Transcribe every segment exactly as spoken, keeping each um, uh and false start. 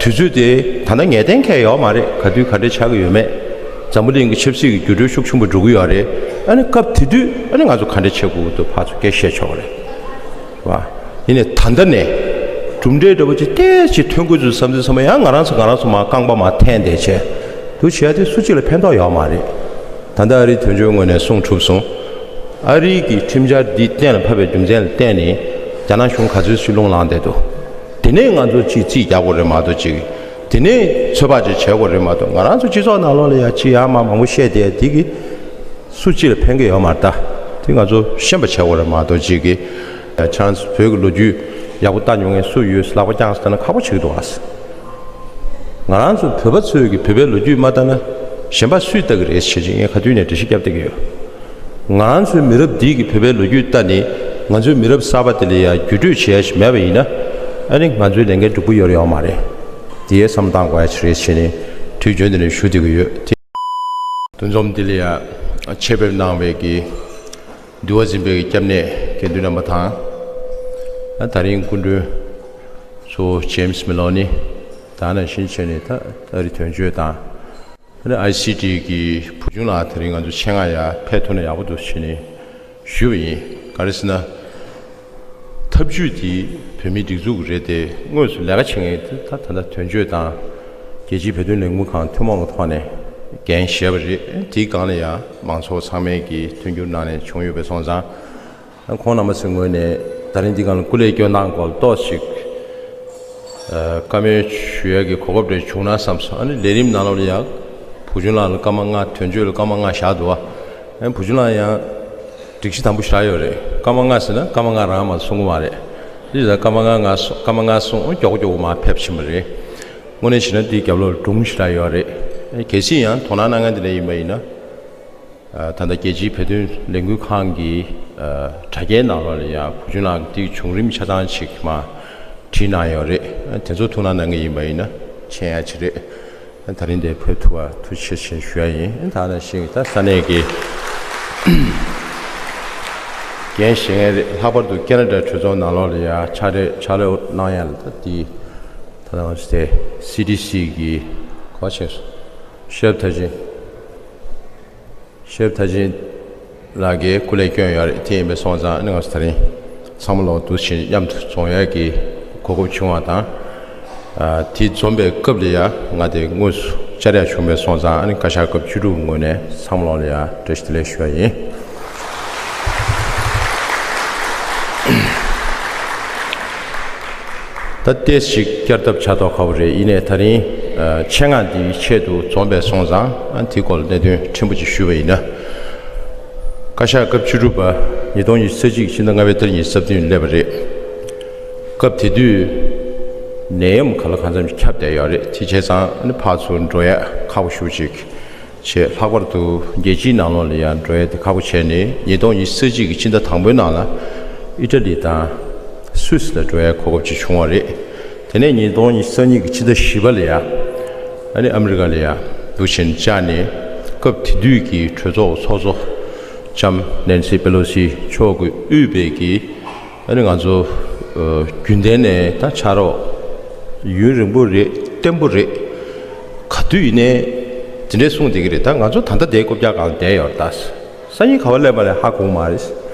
དུས་ཚོད་དེ་ད་ལྟ་ངེས་གཏན་འཁེལ་ཡོད་མ་རེད། ག་དུས་ག་འདྲ་ཆགས་ཀྱི་ཡོད་མེད། འཛམ་བུ་གླིང་གི་ཆབ་སྲིད་ཀྱི་འགྱུར་འགྲོས་ཤུགས་ཆེན་པོ་འགྲོ་གི་ཡོད་རེད། ཨ་ནི་སྐབས་དེ་དུས་ཨ་ནི་ང་ཚོ་ག་འདྲ་བྱེད་དགོས་ཀྱི་འདུག་ཕར་ཚུར་སྐད་བཤད་ཆོག་གི་རེད་བ། ཡིན་ནའི་ད་ལྟ་ནས་གྲུབ་འབྲས་འདྲ་པོ་ཅིག་ཏོག་ཙམ་ཐོན་དགོས་ཚུལ་བསམ་ཚུལ་བསམ་པ་ཡང་ང་རང་ཚོ་ང་རང་ཚོ་མར་རྐང་པ་མར་འཐེན་བསྡད་བྱས་འདུག་བྱས་ཏེ་སུ་གཅིག་ལ་ཕན་ཐོགས་ཡོད་མ་རེད། ད་ལྟ་ཨ་རིའི་དོན་གཅོད་ངོས་ནས་གསུངས་གྲུབ་སོང་། ཨ་རིའི་གི་ཁྲིམས་འཆར་འདི་གཏན་ལ་ཕབ་པའི་རྒྱུ་མཚན་ལ་བརྟེན་ནས་རྒྱ་ནག་གཞུང་ག་ཚོད་ཅིག་རླུང་ལངས་བསྡད་འདུག་དེ་ནས་ང་ཚོ་ཅིག་རྩིས་རྒྱག་དགོས་རེད་མ་གཏོགས་ཅིག་དེ་ནས་ཚོད་དཔག་ཅིག་བྱེད་དགོས་རེད་མ་གཏོགས། ང་རང་ཚོ་སྤྱི་ཚོགས་ནང་ལོགས་ལ་ཡ་ཅིག་ཡར་མར་མང་པོ་བཤད་བསྡད་དེ་གི་སུ་གཅིག་ལ་ཕན་གི་ཡོད་མ་རེད། ད་དེ་ང་ཚོ་ཤེས་པ་བྱེད་དགོས་རེད་མ་གཏོགས་ཅིག་གི་ཆང་བོད་ཀྱི་ལོ་རྒྱུས་ཡག་པོ་ལྟ་མྱོང་མཁན་སུ་ཡོད་ལག་པ་བརྐྱངས་ཟེར་ན་ཁག་པོ་ཆགས་ཀྱི་འདུག་ཨ། ང་རང་ཚོ་བོད་པ་ཚོས་ཀྱི་བོད་པའི་ལོ་རྒྱུས་མ་ལྟ་ན་གཞན་པ་སུས་ལྟ་གི་རེད་ཞེས་ངས་ག་དུས་ནས་འགྲེལ་བཤད་བརྒྱབ་བསྡད་ཀྱི་ཡོད། ང་རང་ཚོའི་མི་རབས་འདིས་ཀྱི་བོད་པའི་ལོ་རྒྱུས་ལྟ་ནས་ང་ཚོའི་མི་རབས་གསར་པ་དེ་ལ་ཡང་བརྒྱུད་སྤྲོད་བྱེད་ཡ་ཞིག་མེད་པ་ཡིན་ན། ཨ་ནི་ང་ཚོའི་ལས་འགན་འགྲུབ་ཀྱི་ཡོད་རེད་ཡོད་མ་རེད། དེའི་བསམ་བློ་བཏང་དགོས་ཡ་ཞིག་རེད་ཞེས་ནས་དུས་རྒྱུན་དུ་ནས་ཞུ་བསྡད་ཀྱི་ཡོད། འདུ་འཛོམས་འདི་ལ་ཡང་ཆེད་ཕེབས་གནང་བའི་གི་འདུལ་བ་འཛིན་པའི་གི་སྐྱབས་གནས་དགེ་འདུན་རྣམ་པ་དང་། ད་རིང་སྐུ་མགྲོན་གཙོ་བོ་ཇེམ་སི་མེ་ལོ་ནི་དང་ནང་བཞིན་བྱས་ནས་ད་ཨ་རི་དོན་གཅོད་དང་། ཨ་ནི་ཨའི་སི་ཊི་གི་བུ་ཆུང་ལགས་དེ་རིང་ང་ཚོ་ཆེད་མངགས་ཡར་ཕེབས་ཐུབ་ན་ཡག་པོ་འདུག་ཟེར་ནས་ཞུས་པ་ཡིན། ག་རེ་ཟེར་ན། ཐབས་ཇུས་དེ་བོད་མིའི་སྒྲིག་འཛུགས་ཀྱི་རེད་དེ། དངོས་སུ་ལས་ཀ་བྱེད་མཁན་དེ་ད་ད་ལྟ་དོན་གཅོད་དང་རྒྱལ་སྤྱིའི་བོད་དོན་ལས་འགུལ་ཁང་ཐུན་མོང་གི་ཐོག་ནས་འགན་བཞེས་པ་རེད། དེའི་སྒང་ལ་ཡང་མང་ཚོགས་ཚང་མས་ཀྱི་མཐུན་འགྱུར་གནང་ནས་བྱུང་ཡོད་པའི་སོང་ཙང་། ཁོང་རྣམ་པ་ཚོའི་ངོས་ནས་ད་རིང་འདི་སྒང་ལ་སྐུ་ལས་བསྐྱོན་སྟངས་སྐོར་ཏོག་ཙམ་ཞིག་ཨ། བཀའ་མོལ་ཞུ་ཡག་གི་གོ་སྐབས་རེ་བྱུང་ན་བསམ་སོང་། ཨ་ནི་ལས་རིམ་ནང་ལོགས་ལ་ཡང་བུ་ཆུང་ལགས་ལ་སྐར་མ་ལྔ། དོན་གཅོད་ལ་སྐར་མ་ལྔ་བཞག་འདུག་ཨ། ཨ་ནི་བུ་ཆུང་ལགས་ཡང་སྒྲིག་གཞི་དམ་པོ་བཞག་ཡོད་རེད། སྐར་མ་ལྔ་ཟེར་ན་སྐར་མ་ལྔ་རང་མ་གསུང་གི་མ་རེད། འདི་ལ་སྐར་མ་ལྔ་ལྔ་གསུང་། སྐར་མ་ལྔ་གསུང་། མགྱོགས་པོ་མགྱོགས་པོ་མར་ཕེབས་ཕྱིན་པ་རེད། དངོས་གནས་བྱས་ན་འདིའི་རྒྱབ་ལོགས་ལ་སྒྲུང་ཞེ་དྲག་ཡོད་རེད། ཨ་ནི་གལ་སྲིད་ཡང་དོ་སྣང་གནང་མཁན་དེ་འདྲ་ཡིན་པ་ཡིན་ན། ཨ། ད་ལྟ་རྒྱལ་སྤྱིའི་བོད་དོན་ལས་འགུལ་ཁང་གི་ཨ། དྲ་རྒྱའི་ནང་ལོགས་ལ་ཡང་བུ་ཆུང་ལགས་ཀྱིས་བྱུང་རིམ་ཆ་ཚང་ཅིག་མར་བྲིས་གནང་ཡོད་རེད། ཨ། དེ་ཚོ་ཐུགས་སྣང་གནང་གི་ཡིན་པ་ཡིན་ན་མཁྱེན་ཡག་ཅིག་རེད། ཨ། ད་རིང་འདིར་ཕེབས་ཐུབ་པར་ཐུགས་རྗེ་ཆེ་ཞེས་ཞུ་ཡག་ཡིན། ཨ། ད་ནང་བཞིན་ད་ས་གནས་ཀྱི་འགན་བཞེས་མཁན་རེད། ལྷག་པར་དུ་ཁེ་ན་ཌ་གྲོས་ཚོགས་ནང་ལོགས་ལ་ཡང་ཕྱག་ལས་ཕྱག་ལས་གནང་ཡག་ལ་ད་འདི་ད་ལྟ་ང་ཚོ་དེ་སི་ཌི་སི་གི་གོ་ཆེན་སོ་ཤེབ་ཐ་ཅིན། ཤེབ་ཐ་ཅིན་ལགས་ཀྱིས་སྐུ་ལས་བསྐྱོན་ཡོད་རེད། དེ་ཡིན་པའི་སོང་ཙང་ཨ་ནི་ང་ཚོ་ད་རིང་ཚང་མ་ལོག་འདུ་བྱེད་མཉམ་དུ་འཛོམས་ཡག་གི་གོ་སྐབས་བྱུང་བ་དང་། ཨ། དེ་འཛོམས་པའི་སྐབས་ལ་ཡང་ང་དེ་དངོས་སུ་བཅར་ཡག་བྱུང་བའི་སོང་ཙང་ཨ་ནི་བཀའ་ཤག་སྐབས་བཅུ་དྲུག་ངོས་ནས་ཚང་མ་ལོག་ལ་ཡང་བཀྲ་ཤིས་བདེ་ལེགས་ཞུ་ཡག་ཡིན། ད་ཏོག་ཙམ་ཞིག་བསྐྱར་ལྡབ་ཆགས་མདོག་ཁ་པོ་རེད། ཡིན་ནའི་ད་རིང་ཨ། ཆེད་མངགས་འདིའི་ཆེད་དུ་འཛོམས་པའི་སོང་ཙང་། ཨ། འདིའི་སྐོར་ལ་གནད་དོན་ཕྲན་བུ་ཅིག་ཞུས་པ་ཡིན་ན། བཀའ་ཤག་སྐབས་བཅུ་དྲུག་པ་ཉིས་སྟོང་ཉི་ཤུ་རྩ་གཅིག་ཕྱི་ཟླ་ལྔ་པའི་ཏ་རིག་ཉི་ཤུ་རྩ་བདུན་སླེབས་པ་རེད། སྐབས་དེ་དུས་ནད་ཡམས་ག་ལ་གང་འཚམ་ཞིག་ཁྱབ་བསྡད་ཡོད་རེད། དེ་བྱས་ཙང་ཨ་ནི་ཕར་ཚུར་འགྲོ་ཡག་ཁག་པོ་ཞེ་པོ་ཅིག་བྱས། ལྷག་པར་དུ་རྒྱལ་སྤྱིའི་ནང་ལོགས་ལ་ཡང་འགྲོ་ཡག་དེ་ཁག་པོ་བྱས་ནས་ཉིས་སྟོང་ཉི་ཤུ་རྩ་གཅིག་གི་ཕྱི་ཟླ་དང་པོའི་ནང་ལ་ཨི་ཊ་ལི་དང་སུད་སི་ལ་འགྲོ་ཡག་གོ་སྐབས་ཅིག་བྱུང་བ་རེད། དེ་ནས་ཉིས་སྟོང་ཉི་ཤུ་རྩ་གཉིས་ཀྱི་ཕྱི་ཟླ་བཞི་པ་ལ་ཡང་ཨ་ནི་ཨ་མི་རི་ཀ་ལ་ཡང་འདུག་བྱས་བཅར་ནས། སྐབས་དེ་དུས་ཀྱི་གྲོས་ཚོགས་ཚོགས་གཙོ་ལྕམ་ནན་སི་པེ་ལོ་སི་མཆོག་གིས་དབུས་པའི་གི་ཨ་ནི་ང་ཚོ་ཨ། རྒྱུན་ལྡན་ནས་ད་ཕྱག་རོགས་ཡུན་རིང་པོ་རེད། བརྟན་པོ་རེད། ག་དུས་ཡིན་ནའི་དེ་འདྲས་གསུངས་བསྡད་ཀྱི་རེད། ད་ང་ཚོ་ད་ལྟ་དེའི་རྐུབ་བཀྱག་སྒང་ལ་བསྡད་ཡོད་རེད། ད་སང་ཉིན་ག་པར་སླེབས་པ་ལས་ཧ་གོ་གི་མ་རེད།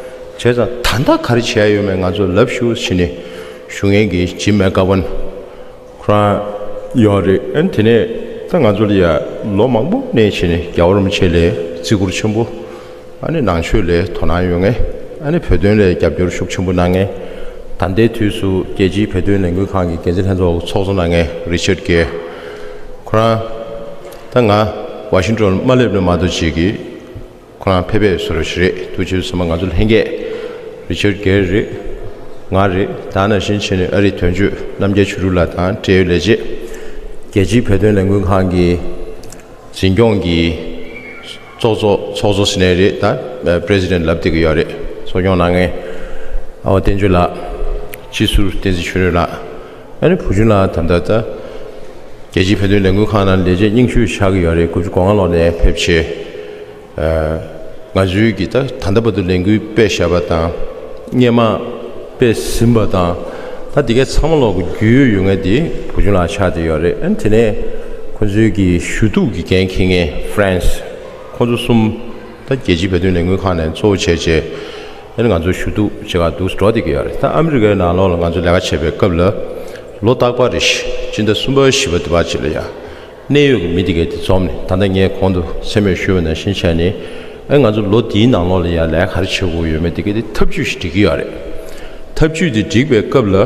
བྱས་ཙང་ད་ལྟ་ག་རེ་བྱེད་ཡག་ཡོད་མེད་ང་ཚོ་ལབ་ཞུ་བྱས་ནས་ཞུ་མཁན་གྱི་ཇིམ་མེག་གྷ་ཝན་ཁོ་རང་ཡོད་རེད། ཨ་ནི་དེ་ནས་ད་ང་ཚོ་ལ་ཡ་ལོ་མང་པོ་ནས་བྱས་ནས་རྒྱལ་བ་རིན་པོ་ཆེ་ལ་བརྩི་བཀུར་ཆེན་པོ། ཨ་ནི་ནང་ཆོས་ལ་དོ་སྣང་ཡོད་མཁན། ཨ་ནི་བོད་དོན་ལ་རྒྱབ་སྐྱོར་ཤུགས་ཆེན་པོ་གནང་མཁན། ད་ལྟའི་དུས་སུ་རྒྱལ་སྤྱིའི་བོད་དོན་ལས་འགུལ་ཁང་གི་འགན་འཛིན་ལྷན་ཚོགས་ཚོགས་གཙོ་གནང་མཁན་རི་ཆར་གྷེར། ཁོ་རང་ད་ང་ཝ་ཤིང་ཊོན་མ་སླེབས་ནས་མ་གཏོགས་ཅིག་གི་ཁོ་རང་ཕེབས་པའི་བཟོ་འདྲ་ཞིག་རེད། དུས་ཕྱིས་སུ་ང་ཚོ་ལྷན་རྒྱས་རི་ཆར་གྷེར་རེད། ང་རེད། ད་ནང་བཞིན་བྱས་ནས་ཨ་རིའི་དོན་གཅོད་རྣམ་རྒྱལ་ཆོས་སྒྲོན་ལགས་དང་འབྲེལ་ཡོད་ལས་བྱེད། རྒྱལ་སྤྱིའི་བོད་དོན་ལས་འགུལ་ཁང་གི་འཛིན་སྐྱོང་གི་ཚོགས་གཙོ། ཚོགས་གཙོ་ཟེར་ནའི་རེད། ད་པི་རེ་སི་ཌེན་ཊི་ལབ་བསྡད་ཀྱི་ཡོད་རེད། གཙོ་སྐྱོང་གནང་མཁན་ཨ་བ་བསྟན་ཆོས་ལགས། སྤྱི་ཟུར་བསྟན་འཛིན་ཆོས་སྒྲོན་ལགས། ཨ་ནི་བུ་ཆུང་ལགས་ད་ལྟ་ད་རྒྱལ་སྤྱིའི་བོད་དོན་ལས་འགུལ་ཁང་ནང་ལས་བྱེད་རྙིང་ཤོས་ཆགས་ཀྱི་ཡོད་རེད། དགུ་བཅུ་གོ་ལྔ་ལོ་ནས་ཕེབས་བྱས། ཨ། ང་ཚོའི་གི་ད་ད་ལྟ་བར་དུ་ལས་འགུལ་སྤེལ་བཞག་པ་དང་། སྔོན་མ་སྤེལ་ཟིན་པ་དང་ ད་འདི་གའི་ཚང་མ་ལོག་གི་རྒྱུས་ཡོད་ཡོད་མཁན་དེ་བུ་ཆུང་ལགས་ཆགས་བསྡད་ཡོད་རེད། ཨ་ནི་དེ་ནས་ཁོ་ཚོའི་གི་ཞུ་གཏུག་གི་འགན་འཁྱེར་མཁན་ཧྥ་རན་སི། ཁོ་ཚོ་གསུམ་ད་རྒྱལ་སྤྱིའི་བོད་དོན་ལས་འགུལ་ཁང་ནས་གཙོ་བོ་བྱས་བྱས། ཨ་ནི་ང་ཚོ་ཞུ་གཏུག་བྱེད་ག་འདུག་འགྲོ་བསྡད་ཀྱི་ཡོད་རེད། ད་ཨ་མི་རི་ཀའི་ནང་ལོགས་ལ་ང་ཚོ་ལས་ཀ་བྱེད་པའི་སྐབས་ལ་ལོ་རྟག་པར་རེ་བཞིན་སྤྱི་ཟླ་གསུམ་པ་བཞི་པ་དེ་བར་ཅིག་ལ་ཡ། གནད་ཡོད་ཀྱི་མི་དེ་གས་དེ་འཛོམས་ནས། ད་ལྟ་ངས་གོང་དུ་མཚན་སྨོས་ཞུས་པ་ནང་བཞིན་བྱས་ནས། ཨེ་ང་ཚོ་ལོ་འདིའི་ནང་ལོགས་ལ་ཡ་ལས་ག་རེ་བྱེད་དགོས་ཡོད་མེད་དེ་གས་དེ་ཐབས་ཇུས་ཤིག་སྒྲིག་གི་ཡོད་རེད། ཐབས་ཇུས་དེ་སྒྲིག་པའི་སྐབས་ལ།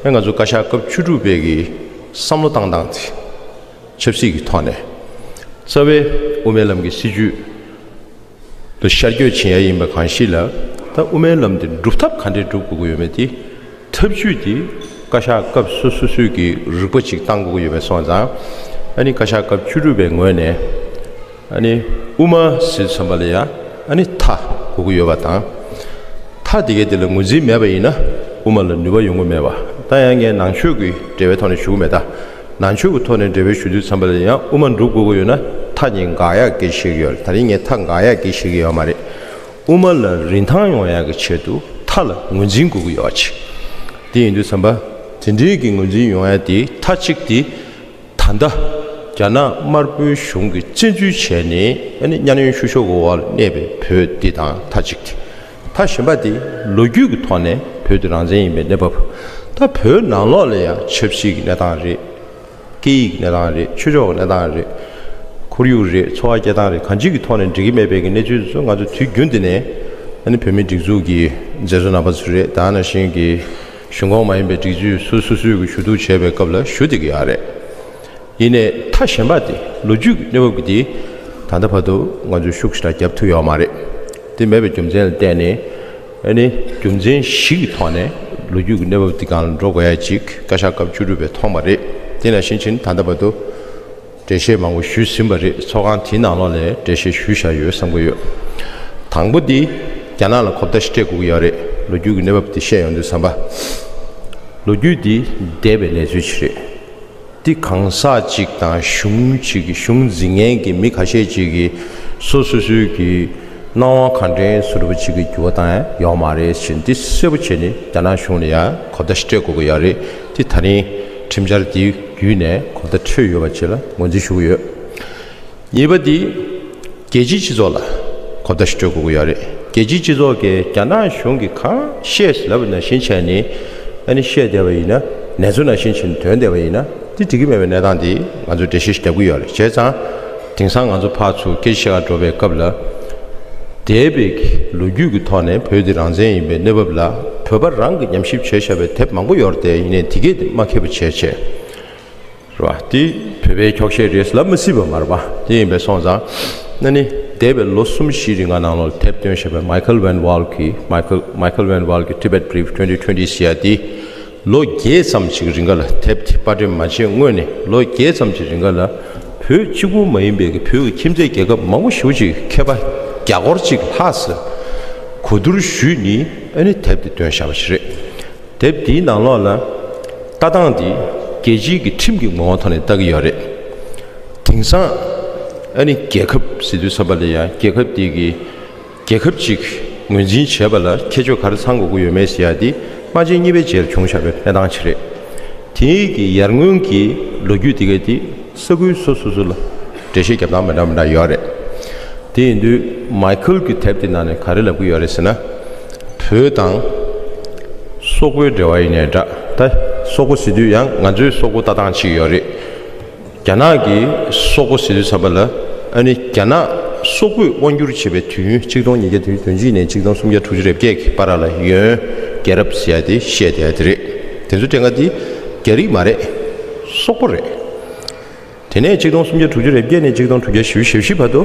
ཨེ་ང་ཚོ་བཀའ་ཤག་སྐབས་བཅུ་དྲུག་པའི་གི་བསམ་བློ་བཏང་སྟངས་དེ། ཆབ་སྲིད་ཀྱི་ཐོག་ནས་རྩ་བའི་དབུ་མའི་ལམ་གྱི་སྲིད་བྱུས་ལ་ཤར་བསྐྱོད་བྱེད་ཡ་ཡིན་པ་གང་ཞིག་ལ། ད་དབུ་མའི་ལམ་དེ་སྒྲུབ་ཐབས་ག་འདྲས་སྒྲུབ་དགོས་ཀྱི་ཡོད་མེད་དེ། ཐབས་ཇུས་དེ་བཀའ་ཤག་སྐབས་སོ་སོ་སོའི་གི་རིག་པ་ཅིག་བཏང་དགོས་ཀྱི་ཡོད་པའི་སོང་ཙང་། ཨ་ནི་བཀའ་ཤག་སྐབས་བཅུ་དྲུག་པའི་ངོས་ནས། ཨ་ནི་དབུ་མ་ཟེར་བསམ་པ་ལ་ཡ། ཨ་ནི་མཐའ་དགོས་ཀྱི་ཡོད་པ་དང་། མཐའ་དེ་གའི་དེ་ལ་ངོས་འཛིན་མེད་པ་ཡིན་ན་དབུ་མ་ལ་ནུས་པ་ཡོང་གི་མེད་པ། ད་ཡང་ངས་ནང་ཆོས་ཀྱི་འགྲེལ་པའི་ཐོག་ནས་ཞུ་གི་མེད་ད། ནང་ཆོས་ཀྱི་ཐོག་ནས་འགྲེལ་པ་ཞུ་དུས་ཙམ་པ་ལ་ཡང་དབུ་མ་སྒྲུབ་དགོས་ཀྱི་ཡོད་ན་མཐའ་གཉིས་འགག་ཡག་གི་བཤད་ཀྱི་ཡོད་རེད། ད་རིང་ངས་མཐའ་འགག་ཡག་གི་བཤད་ཀྱི་ཡོད་མ་རེད། དབུ་མ་ལ་རིན་ཐང་ཡོང་ཡག་གི་ཆེད་དུ་མཐའ་ལ་ངོས་འཛིན་དགོས་ཀྱི་ཡོད་ཅིག་དེ་ཡིན་དུས་ཙམ་པ། དེ་འདྲའི་གི་ངོས་འཛིན་ཡོང་ཡ་དེ་མཐའ་གཅིག་དེ། ད་ལྟ་རྒྱ་ནག་དམར་པོའི་གཞུང་གིས་བཙན་འཛུལ་བྱས་ནས། ཨ་ནི་གཉའ་གནོན་བཤུ་གཞོག་གི་འོག་ལ་གནས་པའི་བོད་འདི་དང་མཐའ་གཅིག་དེ། མཐའ་གཞན་པ་དེ་ལོ་རྒྱུས་ཀྱི་ཐོག་ནས་བོད་དེ་རང་བཙན་ཡིན་པའི་གནས་བབ། ད་བོད་ནང་ལོགས་ལ་ཡང་ཆབ་སྲིད་ཀྱི་གནས་སྟངས་རེད། སྐད་ཡིག་གི་གནས་སྟངས་རེད། ཆོས་ཕྱོགས་ཀྱི་གནས་སྟངས་རེད། ཁོར་ཡུག་རེད། འཚོ་བ་སྐྱེལ་སྟངས་རེད། གང་ཅིའི་གི་ཐོག་ནས་འགྲིག་གི་མེད་པའི་གི་གནས་ཚུལ་དེ་ཚོ་ང་ཚོ་དུས་རྒྱུན་དུ་ནས། ཨ་ནི་བོད་མིའི་སྒྲིག་འཛུགས་ཀྱི་མཛད་གཙོ་རྣམ་པ་ཚོ་རེད། ད་ནང་བཞིན་གྱི་གཞུང་ཁོངས་མ་ཡིན་པའི་སྒྲིག་འཛུགས་སོ་སོ་སོའི་གི་ཞུ་གཏུག་བྱས་པའི་སྐབས་ལ་ཞུ་བསྡད་ཀྱི་ཡོད་རེད། ཡིན་ནའི་མཐའ་གཞན་པ་དེ་ལོ་རྒྱུས་ཀྱི་གནས་བབ་ཀྱི་དེ་ད་ལྟ་བར་དུ་ང་ཚོས་ཤུགས་ཞེ་དྲག་བརྒྱབ་ཐུབ་ཡོད་མ་རེད། དེ་མེད་པའི་རྒྱུ་མཚན་ལ་བརྟེན་ནས། ཨ་ནི་རྒྱུ་མཚན་བཞི་གི་ཐོག་ནས་ལོ་རྒྱུས་ཀྱི་གནས་བབ་འདི་སྒང་ལ་འགྲོ་དགོས་ཡ་ཅིག་བཀའ་ཤག་སྐབས་བཅུ་དྲུག་པས་མཐོང་བ་རེད། དེ་ནང་བཞིན་ཕྱིན་ད་ལྟ་བར་དུ་འགྲེལ་བཤད་མང་པོ་ཞུས་ཟིན་པ་རེད། ཚོགས་ཁང་དེའི་ནང་ལོགས་ལ་འགྲེལ་བཤད་ཞུས་བཞག་ཡོད་བསམ་གྱི་ཡོད། དང་པོ་འདི་རྒྱ་ནག་ལ་གོ་བརྡ་ཞིག་སྤྲད་དགོས་ཀྱི་ཡོད་རེད། ལོ་རྒྱུས་ཀྱི་གནས་བབ་འདི་བཤད་ཡོང་དུས་ཙམ་པ། ལོ་རྒྱུས་འདི་འདས་པའི་གནས་ཚུལ་ཞིག་རེད། འདི་གང་ཟག་གཅིག་དང་གཞུང་གཅིག་གི་གཞུང་འཛིན་མཁན་གྱི་མི་ཁ་ཤས་ཅིག་གིས་སོ་སོ་སོའི་གི་སྣང་བ་གང་དྲན་སུ་རུ་བ་ཅིག་གི་འགྱུར་བ་བཏང་ཡ་ཡོད་མ་རེད་ཟེར། འདི་གསལ་པོ་བྱས་ནས་རྒྱ་ནག་གཞུང་ལ་ཡང་གོ་བརྡ་ཞིག་སྤྲད་དགོས་ཀྱི་ཡོད་རེད། འདི་ད་རིང་ཁྲིམས་འཆར་འདི་བརྒྱུད་ནས་གོ་བརྡ་འཕྲོད་ཡོད་པ་ཅིག་ལ་ངོས་འཛིན་ཞུ་གི་ཡོད། གཉིས་པ་འདི་རྒྱལ་སྤྱིའི་སྤྱི་ཚོགས་ལ་གོ་བརྡ་ཞིག་སྤྲོད་དགོས་ཀྱི་ཡོད་རེད། རྒྱལ་སྤྱིའི་སྤྱི་ཚོགས་ཀྱིས་རྒྱ་ནག་གཞུང་གིས་གང་བཤད་ལབ་པ་ནང་བཞིན་བྱས་ནས། ཨ་ནི་བཤད་བསྡད་པ་ཡིན་ན། ནས་ཚུལ་ནང་བཞིན་བྱས་ནས་ཐོན་བསྡད་པ་ཡིན་ན། དེ་འགྲིག་གི་མེད་པའི་གནས་སྟངས་དེ་ང་ཚོས་འགྲེལ་བཤད་ཞིག་རྒྱག་གི་ཡོད་རེད། བྱས་ཙང་དེང་སང་ང་ཚོ་ཕར་ཚུར་སྐད་ཆ་བཤད་ག་འགྲོ་བའི་སྐབས་ལ། འདས་པའི་ལོ་རྒྱུས་ཀྱི་ཐོག་ནས་བོད་འདི་རང་བཙན་ཡིན་པའི་གནས་བབ་ལ་བོད་པ་རང་གིས་ཉམས་ཞིབ་བྱས་བཞག་པའི་དེབ་མང་པོ་ཡོད་རེད་དེ། ཡིན་ནའི་དེ་གས་དེ་མ་མཁས་པ་བྱས་བྱས། རེད་བ། དེ་བོད་པའི་འཁྱོག་བཤད་རེད་ལབ་མི་སྲིད་པ་མ་རེད་པ། དེ་ཡིན་པའི་སོང་ཙང་། ཨ་ནི་འདས་པའི་ལོ་གསུམ་བཞི་རིང་ག་ནང་ལོགས་དེབ་བཏོན་བཞག་པའི་Michael Van Wall གི། Michael Michael Van Wall གི་Tibet Brief twenty twenty ཟེར་ཡ་དེ། ལོ་བརྒྱད་ཙམ་ཞིག་རིང་ག་ལ། དེབ་དེ་པར་སྐྲུན་མ་བྱས་སྔོན་ནས་ལོ་བརྒྱད་ཙམ་ཞིག་རིང་ག་ལ། བོད་གཅིག་པུ་མ་ཡིན་པའི་གི་བོད་ཀྱི་ཁྱིམ་མཚེས་རྒྱལ་ཁབ་མང་པོ་ཞེ་པོ་ཅིག་མཁས་པ་བརྒྱ་སྐོར་ཅིག་ལྷག་ཙམ་གོ་བསྡུར་ཞུས་ནས། ཨ་ནི་དེབ་དེ་བཏོན་བཞག་པ་ཞིག་རེད། དེབ་འདིའི་ནང་ལོགས་ལ་ལྟ་སྟངས་འདི་རྒྱལ་སྤྱིའི་གི་ཁྲིམས་ཀྱི་ངོ་བོ་ཐོག་ནས་ལྟ་གི་ཡོད་རེད། དེང་སང་ཨ་ནི་རྒྱལ་ཁབ་ཟེར་དུས་ཙམ་པ་ལ་ཡང་རྒྱལ་ཁབ་དེ་གི་རྒྱལ་ཁབ་ཅིག་ངོས་འཛིན་བྱེད་པ་ལ་ཁྱད་ཆོས་ག་རེ་ཚང་དགོས་ཀྱི་ཡོད་མེད་ཟེར་ཡ་འདི་དམག་ཆེན་གཉིས་པའི་རྗེས་ལ་བྱུང་བཞག་པའི་གནས་སྟངས་ཅིག་རེད། དེའི་གི་ཡར་སྔོན་གྱི་ལོ་རྒྱུས་དེ་ག་དེ་ས་ཁུལ་སོ་སོ་སོ་ལ་འགྲེལ་བཤད་རྒྱབ་སྟངས་མི་འདྲ་མི་འདྲ་ཡོད་རེད། དེ་ཡིན་དུས་Michael གྱི་དེབ་དེ་ནང་ནས་ག་རེ་ལབ་ཀྱི་ཡོད་རེད་ཟེར་ན། བོད་དང་སོག་པོའི་འབྲེལ་བ་ཡིན་ནའི་འདྲ། ད་སོག་པོ་ཟེར་དུས་ཡང་ང་ཚོའི་སོག་པོ་ལྟ་སྟངས་ཅིག་ཡོད་རེད། རྒྱ་ནག་གི་སོག་པོ་ཟེར་དུས་ཙམ་པ་ལ། ཨ་ནི་རྒྱ་ནག་སོག་པོས་དབང་བསྒྱུར་བྱས་པའི་དུས་ཡུན་ཆིག་སྟོང་ཉིས་བརྒྱ་དོན་གཅིག་ནས་ཆིག་སྟོང་སུམ་བརྒྱ་དྲུག་ཅུ་རེ་བརྒྱད་ཀྱི་བར་ལ་ཡོན་རྒྱལ་རབས་ཟེར་ཡ་དེ་བཤད་བསྡད་ཡ་དེ་རེད། དེ་ཚོ་དྲན་ག་དེ་རྒྱ་རིགས་མ་རེད། སོག་པོ་རེད། དེ་ནས་ཆིག་སྟོང་སུམ་བརྒྱ་དྲུག་ཅུ་རེ་བརྒྱད་ནས་ཆིག་སྟོང་དྲུག་བརྒྱ་བཞི་བཅུ་ཞེ་བཞི་བར་དུ་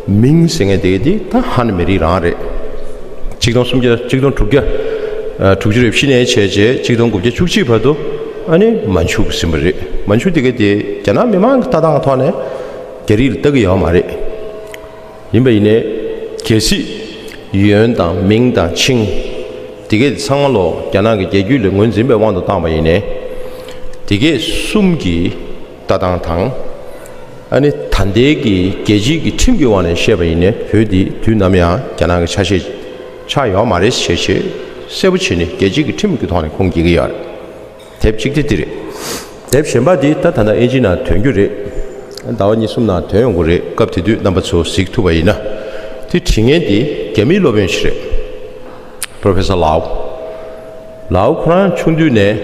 མིང་ཟེར་མཁན་དེ་ག་དེ་ད་ཧན་མི་རིགས་རང་རེད། ཆིག་སྟོང་སུམ་བརྒྱ་ཆིག་སྟོང་དྲུག་བརྒྱ་ཨ་དྲུག་ཅུ་རེ་བཞི་ནས་བྱས་རྗེས་ཆིག་སྟོང་དགུ་བརྒྱ་བཅུ་གཅིག་བར་དུ་ཨ་ནི་མན་ཆུ་ཟིན་པ་རེད། མན་ཆུ་དེ་ག་དེ་རྒྱ་ནག་མི་མང་གི་ལྟ་སྟངས་ཐོག་ནས་རྒྱ་རིགས་ལ་ལྟ་གི་ཡོད་མ་རེད། ཡིན་པ་ཡིན་ནའི་གལ་སྲིད་ཡོན་དང་མིང་དང་ཆིང་དེ་གས་ཚང་མ་ལོ་རྒྱ་ནག་གི་རྒྱལ་རྒྱུད་ལ་ངོས་འཛིན་པའི་དབང་དུ་བཏང་བ་ཡིན་ནའི། དེ་གས་གསུམ་གྱི་ལྟ་སྟངས་དང་། ཨ་ནི་ད་ལྟའི་གི་རྒྱལ་སྤྱིའི་གི་ཁྲིམས་ཀྱི་དབང་ནས་བཤད་པ་ཡིན་ནའི་བོད་འདི་དུས་ནམ་ཡང་རྒྱ་ནག་གི་ཆ་ཤས་ཆགས་ཡོད་མ་རེད་ཞེས་ཞེས་གསལ་པོ་བྱས་ནས་རྒྱལ་སྤྱིའི་གི་ཁྲིམས་ཀྱི་ཐོག་ནས་ཁུངས་སྐྱེལ་གྱི་ཡོད་རེད། དེབ་གཅིག་དེ་འདི་རེད། དེབ་གཞན་པ་འདི་ད་ད་ལྟ་ཨིན་ཇི་ནང་ཐོན་རྒྱུ་རེད། ཟླ་བ་གཉིས་གསུམ་ནང་ཐོན་ཡོང་གི་རེད། སྐབས་དེ་དུས་རྣམ་པ་ཚོ་གཟིགས་ཐུབ་པ་ཡིན་ན། དེ་བྲིས་མཁན་འདི་རྒྱ་མིའི་སློབ་དཔོན་ཞིག་རེད། Professor Lau། Lau ཁོ་རང་ཆུང་དུས་ནས་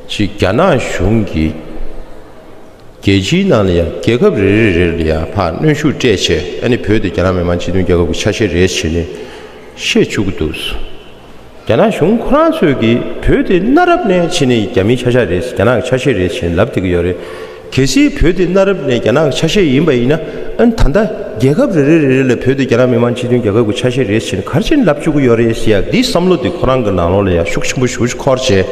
ཅིག་རྒྱ་ནག་གཞུང་གིས་རྒྱལ་སྤྱིའི་ནང་ལ་ཡང་རྒྱལ་ཁབ་རེ་རེ་རེ་ལ་ཡང་ཕར་གནོན་ཤུགས་སྤྲད་བྱས། ཨ་ནི་བོད་དེ་རྒྱ་ནག་མི་དམངས་སྤྱི་མཐུན་རྒྱལ་ཁབ་ཀྱི་ཆ་ཤས་རེད་ཟེར་ནས་བཤད་བཅུག་གི་འདུག། རྒྱ་ནག་གཞུང་ཁོ་རང་ཚོས་ཀྱིས་བོད་དེ་གནའ་རབས་ནས་བྱས་ནས་རྒྱ་མིའི་ཆ་ཤས་རེད། རྒྱ་ནག་གི་ཆ་ཤས་རེད་ཟེར་ནས་ལབ་བསྡད་ཀྱི་ཡོད་རེད། གལ་སྲིད་བོད་དེ་གནའ་རབས་ནས་རྒྱ་ནག་གི་ཆ་ཤས་ཡིན་པ་ཡིན་ན། ཨ་ནི་ད་ལྟ་རྒྱལ་ཁབ་རེ་རེ་རེ་རེ་ལ་བོད་དེ་རྒྱ་ནག་མི་དམངས་སྤྱི་མཐུན་རྒྱལ་ཁབ་ཀྱི་ཆ་ཤས་རེད་ཟེར་ནས་ག་རེ་བྱས་ནས་ལབ་བཅུག་གི་ཡོད་རེད་ཟེར་ཡ་འདིའི་བསམ་བློ་དེ་ཁོ་རང་གི་ནང་ལོགས་ལ་ཡང་ཤུགས་ཆེན་པོ་ཞེ་པོ་ཅིག་འཁོར་བྱས།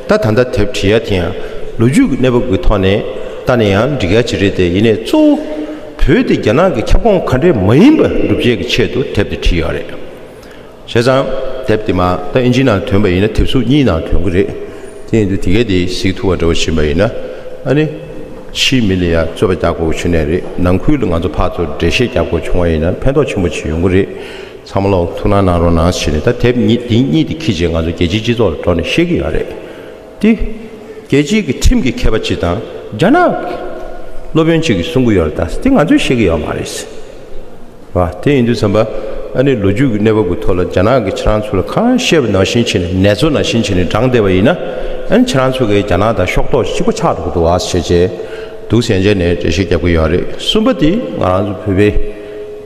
ད་ད་ལྟ་དེབ་བྲིས་ཡ་དེ་ཡང་ལོ་རྒྱུས་ཀྱི་གནས་བབ་ཀྱི་ཐོག་ནས་ལྟ་ན་ཡང་འགྲིག་ཡ་ཅིག་རེད་དེ། ཡིན་ནའི་གཙོ་བོ་བོད་དེ་རྒྱ་ནག་གི་ཁྱབ་ཁོངས་ག་འདྲས་མ་ཡིན་པ་སྒྲུབ་བྱེད་ཀྱི་ཆེད་དུ་དེབ་དེ་བྲིས་ཡོད་རེད། བྱས་ཙང་དེབ་དེ་མ་ད་ཨིན་ཇི་ནང་ཐོན་པ་ཡིན་ན་དེབ་གཟུགས་གཉིས་ནང་ཐོན་གྱི་རེད། དེ་ཡིན་དུས་དེ་གས་དེ་གཟིགས་ཐུབ་པ་འདྲ་བོ་ཕྱིན་པ་ཡིན་ན། ཨ་ནི་ཕྱིའི་མི་ལ་ཡང་རྩོད་པ་རྒྱག་དགོས་བྱུང་ནའི་རེད། ནང་ཁུལ་ལ་ང་ཚོ་ཕར་ཚུར་འགྲེལ་བཤད་རྒྱག་དགོས་བྱུང་བ་ཡིན་ན་ཕན་ཐོགས་ཆེན་པོ་ཅིག་ཡོང་གི་རེད། ཚང་མ་ལོག་ཐུགས་སྣང་གནང་རོགས་གནང་ཟེར་ནས། ད་དེབ་གཉིས་དེ་གཉིས་དེ་འཁྱེར་བྱས་ང་ཚོ་རྒྱལ་སྤྱིའི་སྤྱི་ཚོགས་ལ་འགྲོ་ནས་བཤད་ཀྱི་ཡོད་རེད། དེ་རྒྱལ་སྤྱིའི་གི་ཁྲིམས་ཀྱི་མཁས་པ་ཅིག་དང་རྒྱ་ནག་གི་སློབ་དཔོན་ཅིག་གིས་གསུང་གི་ཡོད་རེད། ད་དེ་ང་ཚོས་བཤད་ཀྱི་ཡོད་མ་རེད། བ། དེ་ཡིན་དུས་ཙམ་པ། ཨ་ནི་ལོ་རྒྱུས་ཀྱི་གནས་བབ་ཀྱི་ཐོག་ལ་རྒྱ་ནག་གིས་ཁྱེད་རང་ཚོ་ལ་གང་བཤད་པ་ནང་བཞིན་བྱས་ནས་ནེ་ཙོ་ནང་བཞིན་བྱས་ནས་བགྲངས་བསྡད་པ་ཡིན་ན། ཨ་ནི་ཁྱེད་རང་ཚོ་གིས་རྒྱ་ནག་དང་ཕྱོགས་གཏོགས་གཅིག་པ་ཆགས་འགྲོ་གི་འདུག་ཨ་ཟེར་བྱས་འདུག་སེ་ཡན་ཆད་ནས་འགྲེལ་བཤད་རྒྱབ་ཀྱི་ཡོད་རེད། གསུམ་པ་དེ་ང་རང་ཚོ་བོད་པའི་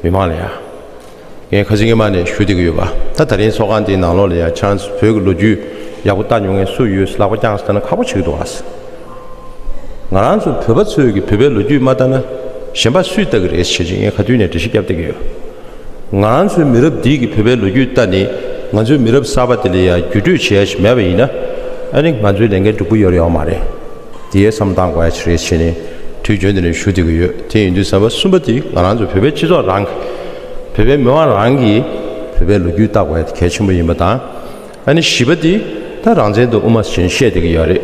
མི་མང་ལ་ཡ། ངས་ཁ་སང་གི་མ་ནས་ཞུ་བསྡད་ཀྱི་ཡོད་པ། ད་ད་རིང་ཚོགས་ཁང་འདིའི་ནང་ལོགས་ལ་ཡ་ཁྱེད་རང་ཚོ་བོད་ཀྱི་ལོ་རྒྱུས་ཡག་པོ་ལྟ་མྱོང་མཁན་སུ་ཡོད་ཟེར་ལག་པ་བརྐྱངས་ཟེར་ལྟ་ན་ཁག་པོ་ཆགས་ཀྱི་འདུག་ཨ་ཟེར། ང་རང་ཚོ་བོད་པ་ཚོས་ཀྱི་བོད་པའི་ལོ་རྒྱུས་མ་ལྟ་ན་གཞན་པ་སུས་ལྟ་གི་རེད་ཟེར་བྱས་ངས་ག་དུས་ནས་འགྲེལ་བཤད་བརྒྱབ་བསྡད་ཀྱི་ཡོད། ང་རང་ཚོའི་མི་རབས་འདི་གི་བོད་པའི་ལོ་རྒྱུས་ལྟ་ནས་ང་ཚོའི་མི་རབས་གསར་པ་དེ་ལ་ཡང་བརྒྱུད་སྤྲོད་བྱེད་ཡ་ཞིག་མེད་པ་ཡིན་ན། ཨ་ནི་ང་ཚོའི་ལས་འགན་སྒྲུབ་ཀྱི་ཡོད་རེད་ཡོད་མ་རེད། དེ་ཡས་བསམ་བློ་བཏང་དགོས་ཡ་ཞིག་རེད་ཟེར་ནས་དུས་རྒྱུན་དུ་ནས་ཞུ་བསྡད་ཀྱི་ཡོད། དེ་ཡིན་དུས་ཙམ་པ་གསུམ་པ་དེ་ང་རང་ཚོ་བོད་པའི་སྤྱི་ཚོགས་རང་གི་བོད་པའི་མི་མང་རང་གིས་བོད་པའི་ལོ་རྒྱུས་ལྟ་དགོས་ཡ་དེ་གལ་ཆེན་པོ་ཡིན་པ་དང་། ཨ་ནི་བཞི་པ་དེ་ད་རང་བཙན་དུ་དབུ་མ་བཞིན་བཤད་བསྡད་ཀྱི་ཡོད་རེད།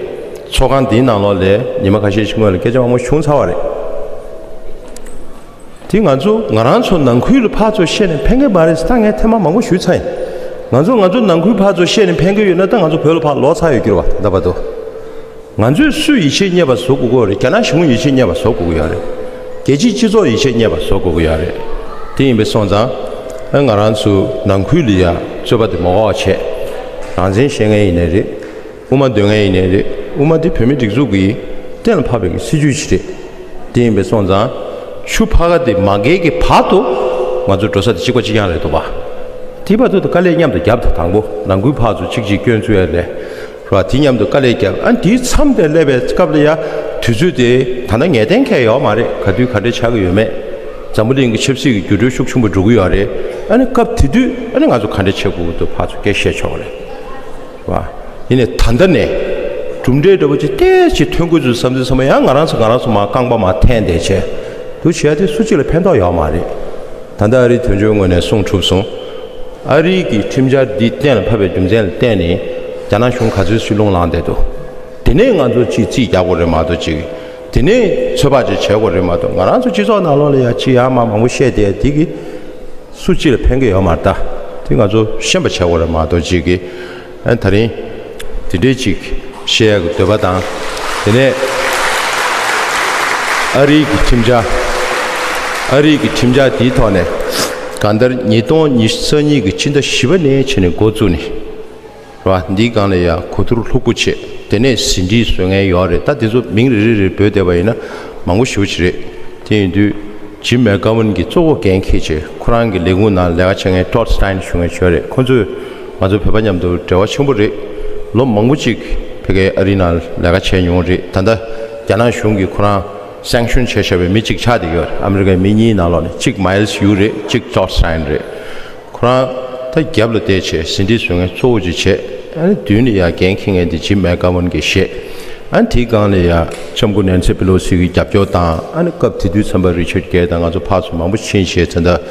ཚོགས་ཁང་འདིའི་ནང་ལོགས་ལ་ཉི་མ་ཁ་ཤས་ཤིག་སྔོན་ལ་སྐད་ཆ་མང་པོ་བྱུང་ཚར་བ་རེད། དེ་ང་ཚོ་ང་རང་ཚོ་ནང་ཁུལ་ལ་ཕར་ཚུར་བཤད་ནས་ཕན་གྱི་མ་རེད་ཟེར་ད་ངས་ཐེངས་མ་མང་པོ་ཞུས་ཚར་ཡིན། ང་ཚོ་ང་ཚོ་ནང་ཁུལ་ཕར་ཚུར་བཤད་ནས་ཕན་གྱི་ཡོད་ན་ད་ང་ཚོ་བོད་ལ་ཕར་ལོག་ཚར་ཡོད་ཀྱི་རེད་བ། ད་ལྟ་བར་དུ། ང་ཚོས་སུས་ཡིད་ཆེས་རྙེད་པ་བཟོ་དགོས་ཀྱི་ཡོད་རེད། རྒྱ་ནག་གཞུང་ཡིད་ཆེས་རྙེད་པ་བཟོ་དགོས་ཀྱི་ཡོད་རེད། རྒྱལ་སྤྱིའི་སྤྱི་ཚོགས་ཡིད་ཆེས་རྙེད་པ་བཟོ་དགོས་ཀྱི་ཡོད་རེད། དེ་ཡིན་པས་སོང་ཙང་། ཨ་ང་རང་ཚོ་ནང་ཁུལ་ལ་ཡ་རྩོད་པ་དེ་མ་འགོག་བྱས། རང་བཙན་བཤད་མཁན་ཡིན་ནའི་རེད། དབུ་མ་འདོན་མཁན་ཡིན་ནའི་རེད། དབུ་མ་དེ་བོད་མིའི་སྒྲིག་འཛུགས་ཀྱིས་གཏན་ལ་ཕབ་པའི་སྲིད་ཇུས་ཤིག་རེད། དེ་ཡིན་པས་སོང་ཙང་། ཆུ་ཕ་ག་དེ་མ་བརྒལ་གྱི་བར་དུ་ང་ཚོ་འགྲོ་ས་དེ་གཅིག་པ་གཅིག་རྐྱང་རེད་འདུག་པ། དེ་བར་དུ་དཀའ་ལས་མཉམ་དུ་བརྒྱབ། ད་དང་པོ་ནང་ཁུལ་ཕར་ཚུར་གཅིག་གཅིག་སྐྱོན་བཙུགས་ཡ་ལས། ར་དེ་མཉམ་དུ་དཀའ་ལས་བརྒྱབ། ཨ་ནི་དེའི་མཚམས་དེ་སླེབས་པའི་སྐབས་ལ་ཡ་དུས་ཚོད་དེ་ད་ལྟ་ངེས་གཏན་འཁེལ་ཡོད་མ་རེད། ག་དུས་ག་འདྲ་ཆགས་ཀྱི་ཡོད་མེད། འཛམ་བུ་གླིང་གི་ཆབ་སྲིད་ཀྱི་འགྱུར་འགྲོས་ཤུགས་ཆེན་པོ་འགྲོ་གི་ཡོད་རེད། ཨ་ནི་སྐབས་དེ་དུས་ཨ་ནི་ང་ཚོ་ག་འདྲ་བྱེད་དགོས་ཀྱི་འདུག་ཕར་ཚུར་སྐད་བཤད་ཆོག་གི་རེད། བ། ཡིན་ནའི་ད་ལྟ་ནས་གྲུབ་འབྲས་འདྲ་པོ་ཅིག་ཏོག་ཙམ་ཐོན་དགོས་ཚུལ་བསམ་དུས་ཙམ་པ་ཡང་ང་རང་ཚོ་ང་རང་ཚོ་མར་རྐང་པ་མར་འཐེན་བསྡད་བྱས། འདུག་བྱས་ཏེ་སུ་གཅིག་ལ་ཕན་ཐོགས་ཡོད་མ་རེད། ད་ལྟ་ཨ་རིའི་དོན་གཅོད་ངོས་ནས་གསུངས་གྲུབ་སོང་། ཨ་རིའི་གི་ཁྲིམས་འཆར་འདི་གཏན་ལ་ཕབ་པའི་རྒྱུ་མཚན་ལ་བརྟེན་ནས་རྒྱ་ནག་གཞུང་ག་ཚོད་ཅིག་རླུང་ལངས་བསྡད་འདུག་དེ་ནས་ང་ཚོ་ཅིག་རྩིས་རྒྱག་དགོས་རེད་མ་གཏོགས་ཅིག་དེ་ནས་ཚོད་དཔག་ཅིག་བྱེད་དགོས་རེད་མ་གཏོགས། ང་རང་ཚོ་སྤྱི་ཚོགས་ནང་ལོགས་ལ་ཡ་ཅིག་ཡར་མར་མང་པོ་བཤད་བསྡད་དེ་གི་སུ་གཅིག་ལ་ཕན་གྱི་ཡོད་མ་རེད་ད། དེ་ང་ཚོ་ཤེས་པ་བྱེད་དགོས་རེད་མ་གཏོགས་ཅིག་གི་ཨ་ད་རིང་དེ་འདྲའི་ཅིག་བཤད་ཡག་གི་འདོད་པ་དང་། དེ་ནས་ཨ་རིའི་གི་ཁྲིམས་འཆར། ཨ་རིའི་གི་ཁྲིམས་འཆར་དེའི་ཐོག་ནས་གང་ལྟར་ཉིས་སྟོང་ཉི་ཤུ་རྩ་གཉིས་གི་ཕྱི་ཟླ་བཞི་པ་ནས་བྱས་ནས་འགོ་བཙུགས་ནས། རེད་བ། འདིའི་སྒང་ལ་ཡང་གོ་བསྡུར་ལྷུག་པོ་བྱས། དེ་ནས་ཟིན་བྲིས་བཟོ་མཁན་ཡོད་རེད། ད་དེ་ཚོ་མིང་རེ་རེ་རེ་འབོད་བསྡད་པ་ཡིན་ན་མང་པོ་ཞེ་པོ་ཅིག་རེད། དེ་ཡིན་དུས་ཇིམ་མེག་གྷ་ཝན་གྱིས་གཙོ་བོ་འགན་འཁྱེར་བྱས། ཁོ་རང་གི་ལས་ཁུངས་ནང་ལས་ཀ་བྱེད་མཁན་ཊོཌ་སི་ཊེན་ཞུ་མཁན་ཅིག་ཡོད་རེད། ཁོ་ཚོས་ང་ཚོ་བོད་པ་མཉམ་དུ་འབྲེལ་བ་ཆེན་པོ་རེད། ལོ་མང་པོ་ཅིག་ཕ་གིའི་ཨ་རི་ནང་ལས་ཀ་བྱས་མྱོང་རེད། ད་ལྟ་རྒྱ་ནག་གཞུང་གིས་ཁོ་རང་སེང་ཤོན་བྱས་བཞག་པའི་མི་གཅིག་ཆགས་བསྡད་ཡོད་རེད། ཨ་མི་རི་ཀའི་མི་གཉིས་ནང་ལོགས་ནས་གཅིག་མའིལ་སི་ཡུ་རེད། གཅིག་ཊོཌ་སི་ཊེན་རེད། ཁོ་རང་ད་རྒྱབ་ལ་བསྡད་བྱས་ཟིན་བྲིས་བཟོ་མཁན་གཙོ་བོ་ཅིག་བྱས། ཨ་ནི་མདུན་ལ་ཡ་འགན་འཁྱེར་མཁན་དེ་ཇིམ་མེག་གྷ་ཝན་གྱིས་བཞེས། ཨ་ནི་དེའི་སྒང་ལ་ཡ་ལྕམ་སྐུ་ནེན་སི་པེ་ལོ་སི་གི་རྒྱབ་སྐྱོར་དང་། ཨ་ནི་སྐབས་དེ་དུས་ཚན་པ་རི་ཆར་གྷེ་དང་ང་ཚོ་ཕར་ཚུར་མང་པོ་ཕྱིན་བྱས། ད་ལྟ་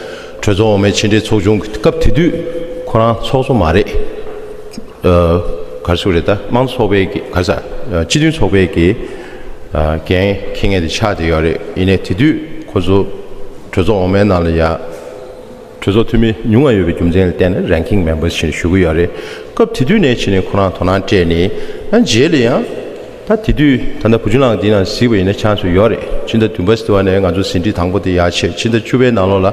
གྲོས་ཚོགས་འོག་མའི་ཕྱི་འབྲེལ་ཚོགས་ཆུང་གི་སྐབས་དེ་དུས་ཁོ་རང་ཚོགས་གཙོ་མ་རེད། ཨ་ག་རེ་ཟེར་དགོས་རེད། ད་དམངས་གཙོ་ཚོགས་པའི་གི་ག་རེ་ཟེར། སྤྱི་མཐུན་ཚོགས་པའི་གི་ཨ་འགན་འཁྱེར་མཁན་དེ་ཆགས་བསྡད་ཡོད་རེད། ཡིན་ནའི་དེ་དུས་ཁོ་ཚོ་གྲོས་ཚོགས་འོག་མའི་ནང་ལ་ཡ། གྲོས་ཚོགས་འཐུས་མི་ཉུང་བ་ཡོད་པའི་རྒྱུ་མཚན་ལ་བརྟེན་ནས་རེང་ཀིང་མེམ་བར་ཞེས་ཞུ་གི་ཡོད་རེད། སྐབས་དེ་དུས་ནས་བྱས་ནས་ཁོ་རང་དོ་སྣང་སྤྲད་ནས། ཨ་རྗེས་ལ་ཡང་ད་དེ་དུས་ད་ལྟ་བུ་ཆུ་གླང་འདི་ནང་གཟིགས་པ་ཡིན་ན་ཆང་ཚོད་ཡོད་རེད། ཕྱི་ཟླ་བདུན་པ་ཟེར་བ་ནས་ང་ཚོ་ཟིན་བྲིས་དང་པོ་དེ་ཡར་ཆད། ཕྱི་ཟླ་བཅུ་པའི་ནང་ལོགས་ལ།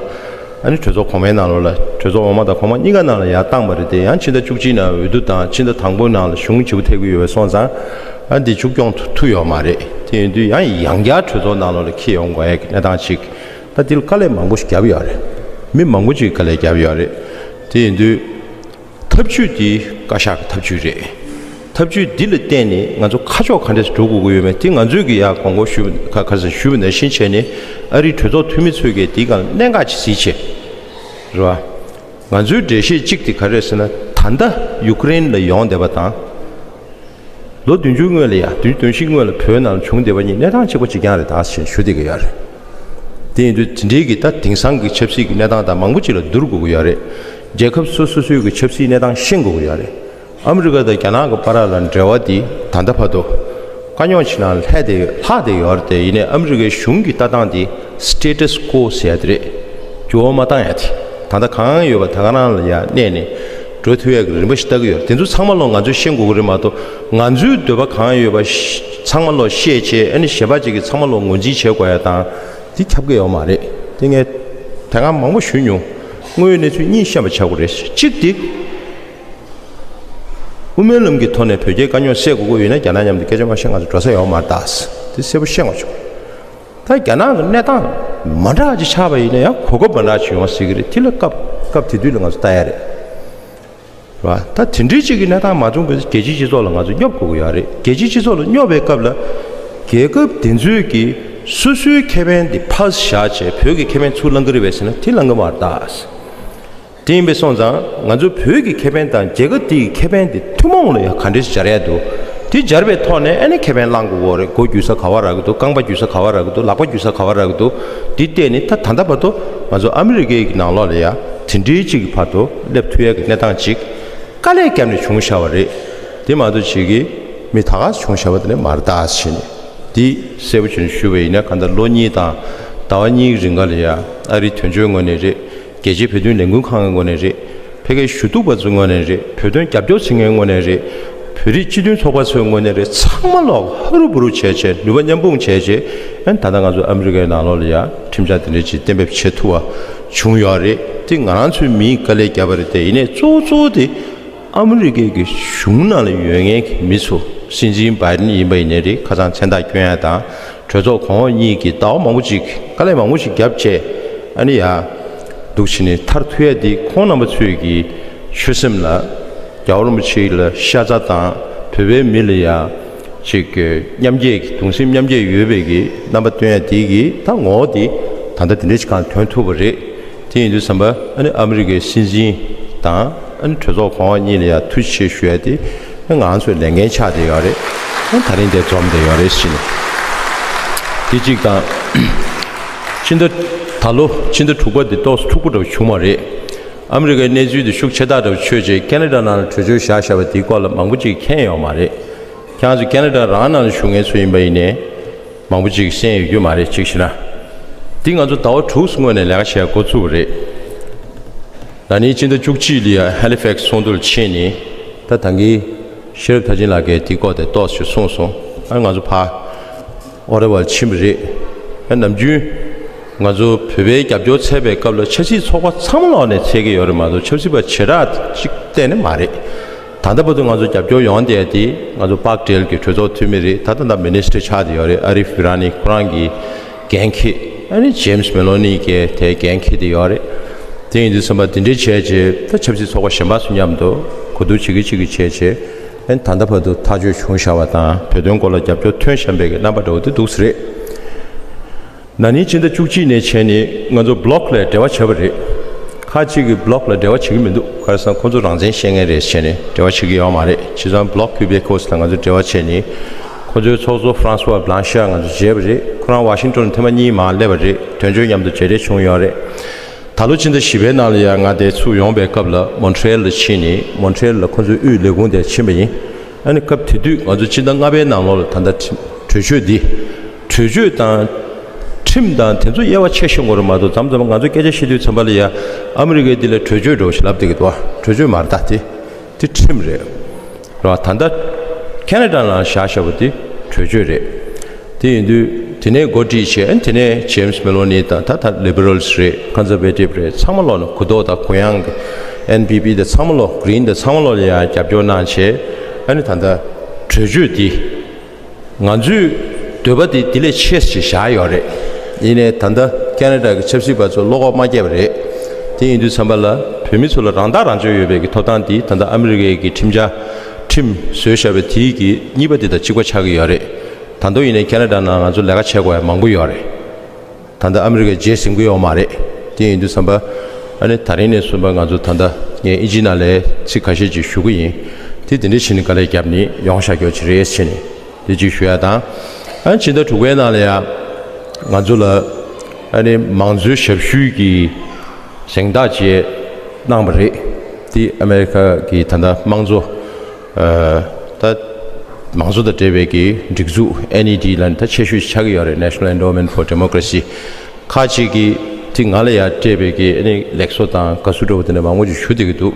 ཨ་ནི་གྲོས་ཚོགས་གོང་མའི་ནང་ལོགས་ལ། གྲོས་ཚོགས་འོག་མ་དང་གོང་མ་གཉིས་ཀ་ནང་ལ་ཡར་བཏང་བ་རེད་དེ། ཡང་ཕྱི་ཟླ་བཅུ་གཅིག་ནང་འོས་བསྡུ་དང་ཕྱི་ཟླ་དང་པོའི་ནང་ལ་གཞུང་བརྗེ་པོ་ཐེབས་ཀྱི་ཡོད་པ་སོང་ཙང་། ཨ་འདི་མཇུག་སྐྱོང་ཐུབ་ཐུབ་ཡོད་མ་རེད། དེ་ཡིན་དུས་ཡང་ཡང་བསྐྱར་གྲོས་ཚོགས་ནང་ལོགས་ལ་འཁྱེར་ཡོང་དགོས་ཡ་གི་གནས་སྟངས་ཅིག་ད་འདི་ལ་དཀའ་ལས་མང་པོ་ཞིག་བརྒྱབ་ཡོད་རེད། མི་མང་པོ་ཅིག་དཀའ་ལས་བརྒྱབ་ཡོད་རེད། དེ་ཡིན་དུས། ཐབས་ཇུས་འདི་བཀའ་ཤག་གི་ཐབས་ཇུས་རེད། ཐབས་ཇུས་འདི་ལ་བརྟེན་ནས་ང་ཚོ་ཁ་ཕྱོགས་ག་འདྲས་སུ་འགྲོ་དགོས་ཀྱི་ཡོད་མེད་དེ་ང་ཚོས་ཀྱི་ཡ་གོང་གོང་ཞུས་པ་ཁ་ཁ་སང་ཞུས་པ་ནང་བཞིན་བྱས་ནས། ཨ་རིའི་གྲོས་ཚོགས་འཐུས་མི་ཚོས་ཀྱི་འདིའི་སྒང་ལ་གནད་འགག་ཅིག་གཟིགས་བྱས། རེད་བ། ང་ཚོའི་འགྲེལ་བཤད་གཅིག་དེ་ག་རེ་རེད་ཟེར་ན། ད་ལྟ་ཡུ་ཀེ་རེན་ལ་ཡོང་བསྡད་པ་དང་། ལོ་བདུན་ཅུ་སྔོན་ལ་ཡ། བདུན་ཅུ་དོན་བཞི་སྔོན་ལ་བོད་ནང་ལ་བྱུང་བསྡད་པ་གཉིས་གནས་སྟངས་གཅིག་པ་གཅིག་རྐྱང་རེད་ད་ཞེས་ཞུ་བསྡད་ཀྱི་ཡོད་རེད། དེ་ཡིན་དུས་དེ་འདྲའི་གི་ད་དེང་སང་གི་ཆབ་སྲིད་ཀྱི་གནས་སྟངས་དང་མང་པོ་ཅིག་ལ་བསྡུར་དགོས་ཀྱི་ཡོད་རེད། རྒྱལ་ཁབ་སོ་སོ་སོའི་གི་ཆབ་སྲིད་གནས་སྟངས་ཤེས་དགོས་ཀྱི་ཡོད་རེད། ཨ་མི་རི་ཀ་དང་རྒྱ་ནག་གི་བར་ལ་འབྲེལ་བ་འདི་ད་ལྟ་བར་དུ་དཀའ་རྙོག་ཆེ་ནང་ལྷག་བསྡད་ལྷག་བསྡད་ཡོད་རེད་དེ། ཡིན་ནའི་ཨ་མི་རི་ཀའི་གཞུང་གི་ལྟ་སྟངས་འདི་སི་ཊེ་ཊས་ཀོ་ཟེར་ཡ་དེ་རེད། འགྱུར་བ་མ་བཏང་ཡ་དེ། ད་ལྟ་གང་ཡོད་པ་ད་ག་རང་ལ་ཡ་གནས་ནས་འགྲོ་ཐུབ་ཡ་གི་རིམ་པ་ཞིག་ལྟ་གི་ཡོད་རེད། དེ་ཚོ་ཚང་མ་ལོག་ང་ཚོས་ཤེས་དགོས་ཀྱི་རེད་མ་གཏོགས། ང་ཚོའི་འདོད་པ་གང་ཡོད་པ་ཤ་ཚང་མ་ལོག་བཤད་བྱས། ཨ་ནི་གཞན་པ་ཅིག་གིས་ཚང་མ་ལོག་ངོས་འཛིན་བྱེད་དགོས་ཡ་དང་། དེ་ཁྱབ་ཀྱི་ཡོད་མ་རེད། དེ་ངས་དེ་སྔ་མང་པོ་ཞུས་མྱོང་། དངོས་ཡོད་གནས་ཚུལ་གཉིས་བཤད་པ་བྱ་དགོས་རེད། གཅིག་དེ། དབུ་མའི་ལམ་གྱི་ཐོག་ནས་བོད་རྒྱའི་དཀའ་རྙོག་སེལ་དགོས་ཀྱི་ཡོད་ན། རྒྱ་ནག་མཉམ་དུ་སྐད་ཆ་མ་བཤད་ང་ཚོ་འགྲོ་ས་ཡོད་མ་རེད་ད། དེ་གསལ་པོ་བཤད་དགོས་བྱུང་། ད་རྒྱ་ནག་གི་གནས་སྟངས་མ་འདྲ་ཅིག་ཆགས་པ་ཡིན་ན་ཡང་གོ་སྐབས་མ་འདྲ་ཅིག་ཡོང་སྲིད་ཀྱི་རེད། དེ་ལ་སྐབས་སྐབས་དེ་དུས་ལ་ང་ཚོ་ལྟ་ཡ་རེད། རེད་བ། ད་དེ་འདྲའི་ཅིག་གི་གནས་སྟངས་མ་བྱུང་བའི་རྒྱལ་སྤྱིའི་སྤྱི་ཚོགས་ལ་ང་ཚོ་སྙོབ་དགོས་ཀྱི་ཡོད་རེད། རྒྱལ་སྤྱིའི་སྤྱི་ཚོགས་ལ་སྙོབ་པའི་སྐབས་ལ། རྒྱལ་ཁབ་དེ་ཚོས་ཀྱི་སོ་སོའི་ཁེ་ཕན་དེ་ཕར་བཞག་བྱས་བོད་ཀྱི་ཁེ་ཕན་ཚུར་བླང་གི་རེད་པས་ཟེར་ན་དེ་བླང་གི་མ་རེད་ད། དེ་ཡིན་པས་སོང་ཙང་ང་ཚོ་བོད་ཀྱི་ཁེ་ཕན་དང་རྒྱལ་ཁབ་དེའི་ཁེ་ཕན་དེ་ཐུན་མོང་ལ་ཡང་ག་འདྲས་སྦྱར་ཡ་འདུག་དེ་སྦྱར་བའི་ཐོག་ནས་ཨ་ནི་ཁེ་ཕན་བླང་དགོས་ཀྱི་ཡོད་རེད། མགོ་འགྱུར་ས་ག་བ་རག་གི་འདུག་རྐང་པ་འགྱུར་ས་ག་བ་རག་གི་འདུག་ལག་པ་འགྱུར་ས་ག་བ་རག་གི་འདུག་འདི་བལྟས་ནས་ད་ད་ལྟ་བར་དུ་ང་ཚོ་ཨ་མི་རི་ཀའི་གི་ནང་ལོགས་ལ་ཡ་དེ་འདྲའི་ཅིག་གི་བར་དུ་སླེབས་ཐུབ་ཡ་གི་གནས་སྟངས་ཅིག་དཀའ་ལས་བརྒྱབ་ནས་བྱུང་བཞག་པ་རེད། དེ་མ་གཏོགས་ཅིག་གི་མི་ད་ག་བྱུང་བཞག་པ་དེ་ནས་མ་རེད་ད་ཟེར་ནས། འདི་གསལ་པོ་བྱས་ནས་ཞུས་པ་ཡིན་ན། གང་ལྟར་ལོ་གཉིས་དང་ཟླ་བ་གཉིས་རིང་ག་ལ་ཡ་ཨ་རིའི་དོན་གཅོད་ངོས་ནས་རེད། རྒྱལ་སྤྱིའི་བོད་དོན་ལས་འགུལ་ཁང་གི་ངོས་ནས་རེད། ཕ་གིའི་ཞུ་གཏུག་པ་ཚོའི་ངོས་ནས་རེད། བོད་དོན་རྒྱབ་སྐྱོར་བྱེད་མཁན་ངོས་ནས་རེད། བོད་རིགས་སྤྱི་མཐུན་ཚོགས་པ་ཚོའི་ངོས་ནས་རེད། ཚང་མ་ལོག་ཧ་རུ་བུ་རུ་བྱས་བྱས། ནུས་པ་མཉམ་སྤུངས་བྱས་བྱས། ཨན་ད་ལྟ་ང་ཚོ་ཨ་མི་རི་ཀའི་ནང་ལོགས་ལ་ཡ་ཁྲིམས་འཆར་དེ་འདྲ་ཅིག་གཏན་འབེབས་བྱེད་ཐུབ་པ་བྱུང་ཡོད་རེད། དེ་ང་རང་ཚོའི་མིས་དཀའ་ལས་བརྒྱབ་པ་རེད་དེ། ཡིན་ནའི་གཙོ་བོ་གཙོ་བོ་དེ་ཨ་མི་རི་ཀའི་གི་གཞུང་ནང་ལ་ཡོད་མཁན་གྱི་མི་ཚོ། སྲིད་འཛིན་བྷའི་ཌེན་ཡིན་པ་ཡིན་ནའི་རེད། ཁ་སང་མཚན་རྟགས་བསྐྱོན་ཡ་དང་། གྲོས་ཚོགས་གོང་འོག་གཉིས་ཀྱིས་ཟླ་བ་མང་པོ་ཅིག་དཀའ་ལས་མང་པོ་ཞིག་བརྒྱབ་བྱས། ཨ་ནི་ཡ་འདུག་བྱས་ནས་ཐར་ཐུབ་ཡ་འདི་ཁོང་རྣམ་པ་ཚོས་ཀྱི་ཆོད་སེམས་ལ། རྒྱལ་བ་རིན་པོ་ཆེ་ལ་ཤ་ཚ་དང་། བོད་པའི་མི་ལ་ཡ་ཅིག་གི་མཉམ་སྐྱེད་ཀྱི་གདུང་སེམས་མཉམ་སྐྱེད་ཡོད་པའི་གི་རྣམ་པ་སྟོན་ཡ་འདི་གི་ད་ངོ་བོ་འདི་ད་ལྟ་འདི་འདྲ་ཞིག་གང་ཐོན་ཐུབ་པ་རེད། དེ་ཡིན་དུས་ཙམ་པ་ཨ་ནི་ཨ་མི་རི་ཀའི་སྲིད་འཛིན་དང་ཨ་ནི་གྲོས་ཚོགས་གོང་འོག་གཉིས་ལ་ཡ་ཐུགས་རྗེ་ཆེ་ཞུ་ཡ་དེ་ང་ཚོའི་ལས་འགན་ཆགས་བསྡད་ཡོད་རེད། ཨ་ད་རིང་དེ་འཛོམས་བསྡད་ཡོད་རེད་ཟེར་ནས། དེ་གཅིག་དང་། ཕྱི་ཟླ་ད་ལོ་ཕྱི་ཟླ་དྲུག་པ་དེ་ཏོག་ཙམ་འཁྲུག་པོ་འདྲ་བོ་བྱུང་བ་རེད། ཨ་མི་རི་ཀའི་གནས་ཚུལ་དེ་ཤུགས་ཆེ་ཐག་འདྲ་བོ་ཆོད་རྗེས་ཁེ་ན་ཌ་ནང་ལ་གྲོས་ཆོད་བཞག་བཞག་པ་དེའི་སྐོར་ལ་མང་པོ་ཅིག་མཁྱེན་ཡོད་མ་རེད། ཁྱེད་ཚོ་ཁེ་ན་ཌ་རང་ནང་ལ་བཞུགས་མཁན་ཚོ་ཡིན་པ་ཡིན་ནའི། མང་པོ་ཅིག་གསན་ཡོད་རྒྱུ་མ་རེད། གཅིག་བྱས་ན། འདི་ང་ཚོ་ཟླ་བ་དྲུག་སྔོན་ནས་ལས་ཀ་བྱེད་འགོ་བཙུགས་པ་རེད། ན་ནིང་ཕྱི་ཟླ་བཅུ་གཅིག་ལ་ཡ་ཧེ་ལི་ཕེག་སི་ཚོགས་འདུ་ལ་ཕྱིན་ནས། ད་ད་གིན་ཤེས་རབ་མཐར་ཕྱིན་ལགས་ཀྱིས་འདི་སྐོར་དེ་ཏོག་ཙམ་གསུངས་སོང་། ཨ་ང་ཚོ་ཕར་ཨོ་ཊ་ཝ་ལ་ཕྱིན་པ་རེད། ཨ་ནམ་རྒྱུན་ང་ཚོ་བོད་པའི་རྒྱབ་སྐྱོར་འཚོལ་བའི་སྐབས་ལ་ཆབ་སྲིད་ཚོགས་པ་ཚང་མ་ལོག་ནས་འཚོལ་གྱི་ཡོད་རེད་མ་གཏོགས། ཆབ་སྲིད་པ་བྱེ་བྲག་ཅིག་གཏན་ནས་མ་རེད། ད་ལྟ་བར་དུ་ང་ཚོ་རྒྱབ་སྐྱོར་ཡོང་བསྡད་དེ་ང་ཚོ་པཱག་ཏེལ་གྱི་གྲོས་ཚོགས་འཐུས་མི་རེད། ད་ལྟ་ད་མི་ནི་སི་ཊར་ཆགས་བསྡད་ཡོད་རེད། ཨ་རིཕ་གྷི་ར་ནི་ཁོ་རང་གི་འགན་འཁྱེར། ཨ་ནི་ཇེམ་སི་མེ་ལོ་ནི་གིས་དེ་འགན་འཁྱེར་བསྡད་ཡོད་རེད། དེ་ཡིན་དུས་ཙམ་པ་འདི་འདྲའི་བྱས་རྗེས་ད་ཆབ་སྲིད་ཚོགས་པ་གཞན་པ་ཚོ་མཉམ་དུ་གོ་བསྡུར་བྱེད་ཀྱི་བྱེད་ཀྱི་བྱས་རྗེས། ཨ་ནི་ད་ལྟ་བར་དུ་ཐག་གཅོད་བྱུང་བཞག་པ་དང་། བོད་དོན་སྐོར་ལ་རྒྱབ་སྐྱོར་ཐོན་བཞིན་པའི་གི་རྣམ་པ་འདྲ་བོ་དེ་འདུག་ས་རེད། ན་ནིང་ཕྱི་ཟླ་བཅུ་གཅིག་ནས་བྱས་ནས་ང་ཚོ་བྷི་ལོག་ལ་འབྲེལ་བ་བྱས་པ་རེད། ཁག་ཅིག་གིས་བྷི་ལོག་ལ་འབྲེལ་བ་བྱེད་ཀྱི་མི་འདུག་ག་རེ་ཟེར་ན་ཁོ་ཚོ་རང་བཙན་བཤད་མཁན་རེད་ཟེར་ནས་འབྲེལ་བ་བྱེད་ཀྱི་ཡོད་མ་རེད། བྱས་ཙང་བྷི་ལོག་ཀུ་བེ་ཀོ་སི་དང་ང་ཚོ་འབྲེལ་བ་བྱས་ནས། ཁོ་ཚོའི་ཚོགས་གཙོ་ཧྥ་རན་སུ་ཝ་བྷི་ལན་ཤར་ང་ཚོ་མཇལ་བ་རེད། ཁོ་རང་ཝ་ཤིང་ཊོན་ཐེངས་མ་གཉིས་མར་སླེབས་པ་རེད། དོན་གཅོད་མཉམ་དུ་མཇལ་འཕྲད་བྱུང་ཡོད་རེད། ད་ལོ་ཕྱི་ཟླ་བཞི་པའི་ནང་ལ་ཡང་ང་དེ་ཚུར་ཡོང་པའི་སྐབས་ལ་མོན་ཊི་རེལ་ལ་ཕྱིན་ནས། མོན་ཊི་རེལ་ལ་ཁོ་ཚོའི་དབུས་ལས་ཁུངས་དེར་ཕྱིན་པ་ཡིན། ཨ་ནི་སྐབས་དེ་དུས་ང་ཚོ་ཕྱི་ཟླ་ལྔ་པའི་ནང་ལོགས་ལ་ད་ལྟ་ཁྲིམས་གྲོས་ཆོད་འདི། གྲོས་ཆོད་དང་། ཁྲིམས་དང་དེ་ཚོ་དབྱེ་བ་ཕྱེ་ཤེས་དགོས་རེད་མ་གཏོགས། མཚམས་མཚམས་ང་ཚོ་སྐད་ཆ་བཤད་དུས་ཙམ་པ་ལ་ཡ། ཨ་མི་རི་ཀའི་འདི་ལ་གྲོས་ཆོད་འདྲ་བོ་ཞིག་ལབ་བསྡད་ཀྱི་འདུག་གྲོས་ཆོད་མ་རེད་ད་དེ། དེ་ཁྲིམས་རེད། རེད་བ། ད་ལྟ་ཁེ་ན་ཌ་ནང་བཞག་བཞག་པ་དེ་གྲོས་ཆོད་རེད། དེ་ཡིན་དུས་དེ་ནས་འགོ་ཁྲིད་བྱས། དེ་ནས་ཇེམ་སི་མེ་ལོ་ནི་དང་ད་ད་ལི་བྷི་རལ་སི་རེད། ཀོན་ཟར་ཝེ་ཊིབ་རེད། ཚང་མ་ལོག་ནས་གུ་དོག་དང་གུ་ཡངས་ཀྱི་ཨེན་པི་པི་དང་ཚང་མ་ལོག་གི་རིན་དང་ཚང་མ་ལོག་ལ་ཡང་རྒྱབ་སྐྱོར་གནང་བྱས། ཨ་ནི་ད་ལྟ་གྲོས་ཆོད་དེ། ང་ཚོས་འདོད་པ་དེ་དེ་ལས་ཆེ་ཞིག་བཞག་ཡོད་རེད། ཡིན་ནའི་ད་ལྟ་ཁེ་ན་ཌ་གི་ཆབ་སྲིད་པ་ཚོ་བློ་ཁོག་མ་བསྐྱེད་པ་རེད། དེ་ཡིན་དུས་ཙམ་པ་ལ་བོད་མི་ཚོ་ལ་རང་ཐག་རང་གཅོད་ཡོད་པའི་གི་ཐོབ་ཐང་དེ་ད་ལྟ་ཨ་མི་རི་ཀའི་གི་ཁྲིམས་འཆར་ཁྲིམས་བཟོས་བཞག་པའི་དེའི་གི་གཉིས་པ་དེ་དང་གཅིག་པ་ཆགས་ཀྱི་ཡོད་རེད། ད་དུང་ཡིན་ནའི་ཁེ་ན་ཌ་ནང་ང་ཚོ་ལས་ཀ་བྱེད་དགོས་ཡ་མང་པོ་ཡོད་རེད། ད་ལྟ་ཨ་མི་རི་ཀའི་རྗེས་ཟིན་གྱི་ཡོད་མ་རེད། དེ་ཡིན་དུས་ཙམ་པ་ཨ་ནི་ད་རིང་ནས་བཟུང་པ་ང་ཚོ་ད་ལྟ་ངས་ཨིན་ཇི་ནང་ལ་ཚིག་ཁ་ཤས་ཅིག་ཞུ་གི་ཡིན། དེ་དེ་འདྲ་བྱས་ནས་དཀའ་ལས་བརྒྱབ་ནས་ཡོང་བཞག་རྒྱུ་ཅིག་རེད་ཟེར་ནས་དེ་ཅིག་ཞུ་ཡ་དང་། ཨ་ནི་ཕྱི་ཟླ་དྲུག་པའི་ནང་ལ་ཡང་ང་ཚོ་ལ་ཨ་ནི་མང་གཙོའི་ཞབས་ཞུའི་གི་གཟེངས་རྟགས་ཅིག་གནང་བ་རེད། དེ་ཨ་མེ་རི་ཁ་གི་ད་ལྟ་དམངས་གཙོ། ཨ་ད་མང་གཙོ་དང་འབྲེལ་བའི་གི་སྒྲིག་འཛུགས་ཨེན་ཨི་ཌི་ལབ་ནས་ད་ཆེ་ཤོས་ཆགས་ཀྱི་ཡོད་རེད། National Endowment for Democracy། ཁག་ཅིག་གིས་དེ་ང་ལ་ཡང་སྤྲད་པའི་གི་ཨ་ནི་ལེགས་གསོལ་དང་དགའ་བསུ་འདྲ་བོ་དེ་འདྲ་མང་པོ་ཅིག་ཞུ་བསྡད་ཀྱི་འདུག་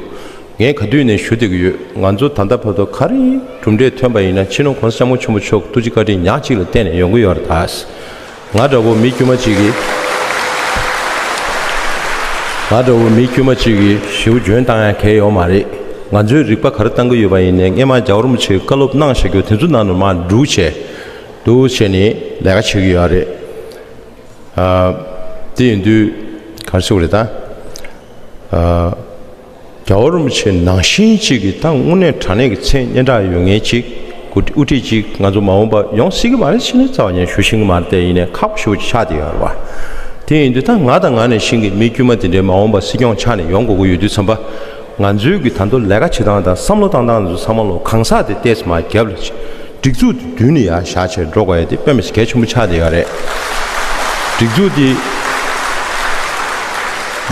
ངས་ག་དུས་ནས་ཞུ་བསྡད་ཀྱི་ཡོད། ང་ཚོ་ད་ལྟ་བར་དུ་ག་རེ་གྲུབ་འབྲས་ཐོན་པ་ཡིན་ན་སྤྱི་ནོར་༸གོང་ས་༸སྐྱབས་མགོན་ཆེན་པོ་མཆོག་ཐུགས་རྗེ་བཀའ་དྲིན་ཉག་གཅིག་ལ་བརྟེན་ནས་ཡོང་གི་ཡོད་རེད་ད། ང་འདྲ་བོ་མི་དཀྱུས་མ་གཅིག་གིས། ང་འདྲ་བོ་མི་དཀྱུས་མ་གཅིག་གིས་ཞེ་པོ་འཇོན་བཏང་ཡ་གལ་ཡོད་མ་རེད། ང་ཚོས་རིག་པ་ག་རེ་བཏང་གི་ཡོད་པ་ཡིན་ནའི་སྔས་མ་རྒྱལ་བ་རིན་པོ་ཆེས་བཀའ་སློབ་གནང་བཞག་རྒྱུ་དེ་ཚོ་ནང་ནས་མར་འདུག་བྱས། འདུག་བྱས་ནས་ལས་ཀ་བྱེད་ཀྱི་ཡོད་རེད། ཨ། དེ་ཡིན་དུས་ག་རེ་ཟེར་དགོས་རེད་ད། ཨ། རྒྱལ་བ་རིན་པོ་ཆེ་ནང་བཞིན་གཅིག་གི་ད་དངོས་གནས་དྲང་གནས་ཀྱི་མཚན་སྙན་གྲགས་ཡོད་མཁན་གཅིག་དབུ་ཁྲིད་གཅིག་ང་ཚོ་མ་འོངས་པ་ཡོང་སྲིད་ཀྱི་མ་རེད་ཟེར་ནས་རྩ་བ་ཉིད་ཞུ་ཤེས་ཀྱི་མ་རེད་དེ། ཡིན་ནའི་ཁག་པོ་ཞེ་པོ་ཅིག་ཆགས་བསྡད་ཡོད་རེད་བ། དེ་ཡིན་དུས་ད་ང་དང་ང་ནང་བཞིན་གྱི་མི་དཀྱུས་མ་དེ་འདྲའི་མ་འོངས་པ་སྲིད་སྐྱོང་ཆགས་ནས་ཡོང་དགོས་ཀྱི་ཡོད་དུས་ཙམ་པ། ང་ཚོའི་གི་ད་དུང་ལས་ཀ་བྱེད་སྟངས་དང་བསམ་བློ་བཏང་སྟངས་ཚོ་ཚང་མ་ལོ་གང་ཟག་དེ་ཏོག་ཙམ་མར་རྒྱབ་ལ་བྱས། སྒྲིག་འཛུགས་དེ་མདུན་ནས་ཡར་བཞག་བྱས་འགྲོ་དགོས་ཡ་དེ་དཔེ་མི་སྲིད་གལ་ཆེན་པོ་ཆགས་བསྡད་ཡོད་རེད། སྒྲིག་འཛུགས་དེ་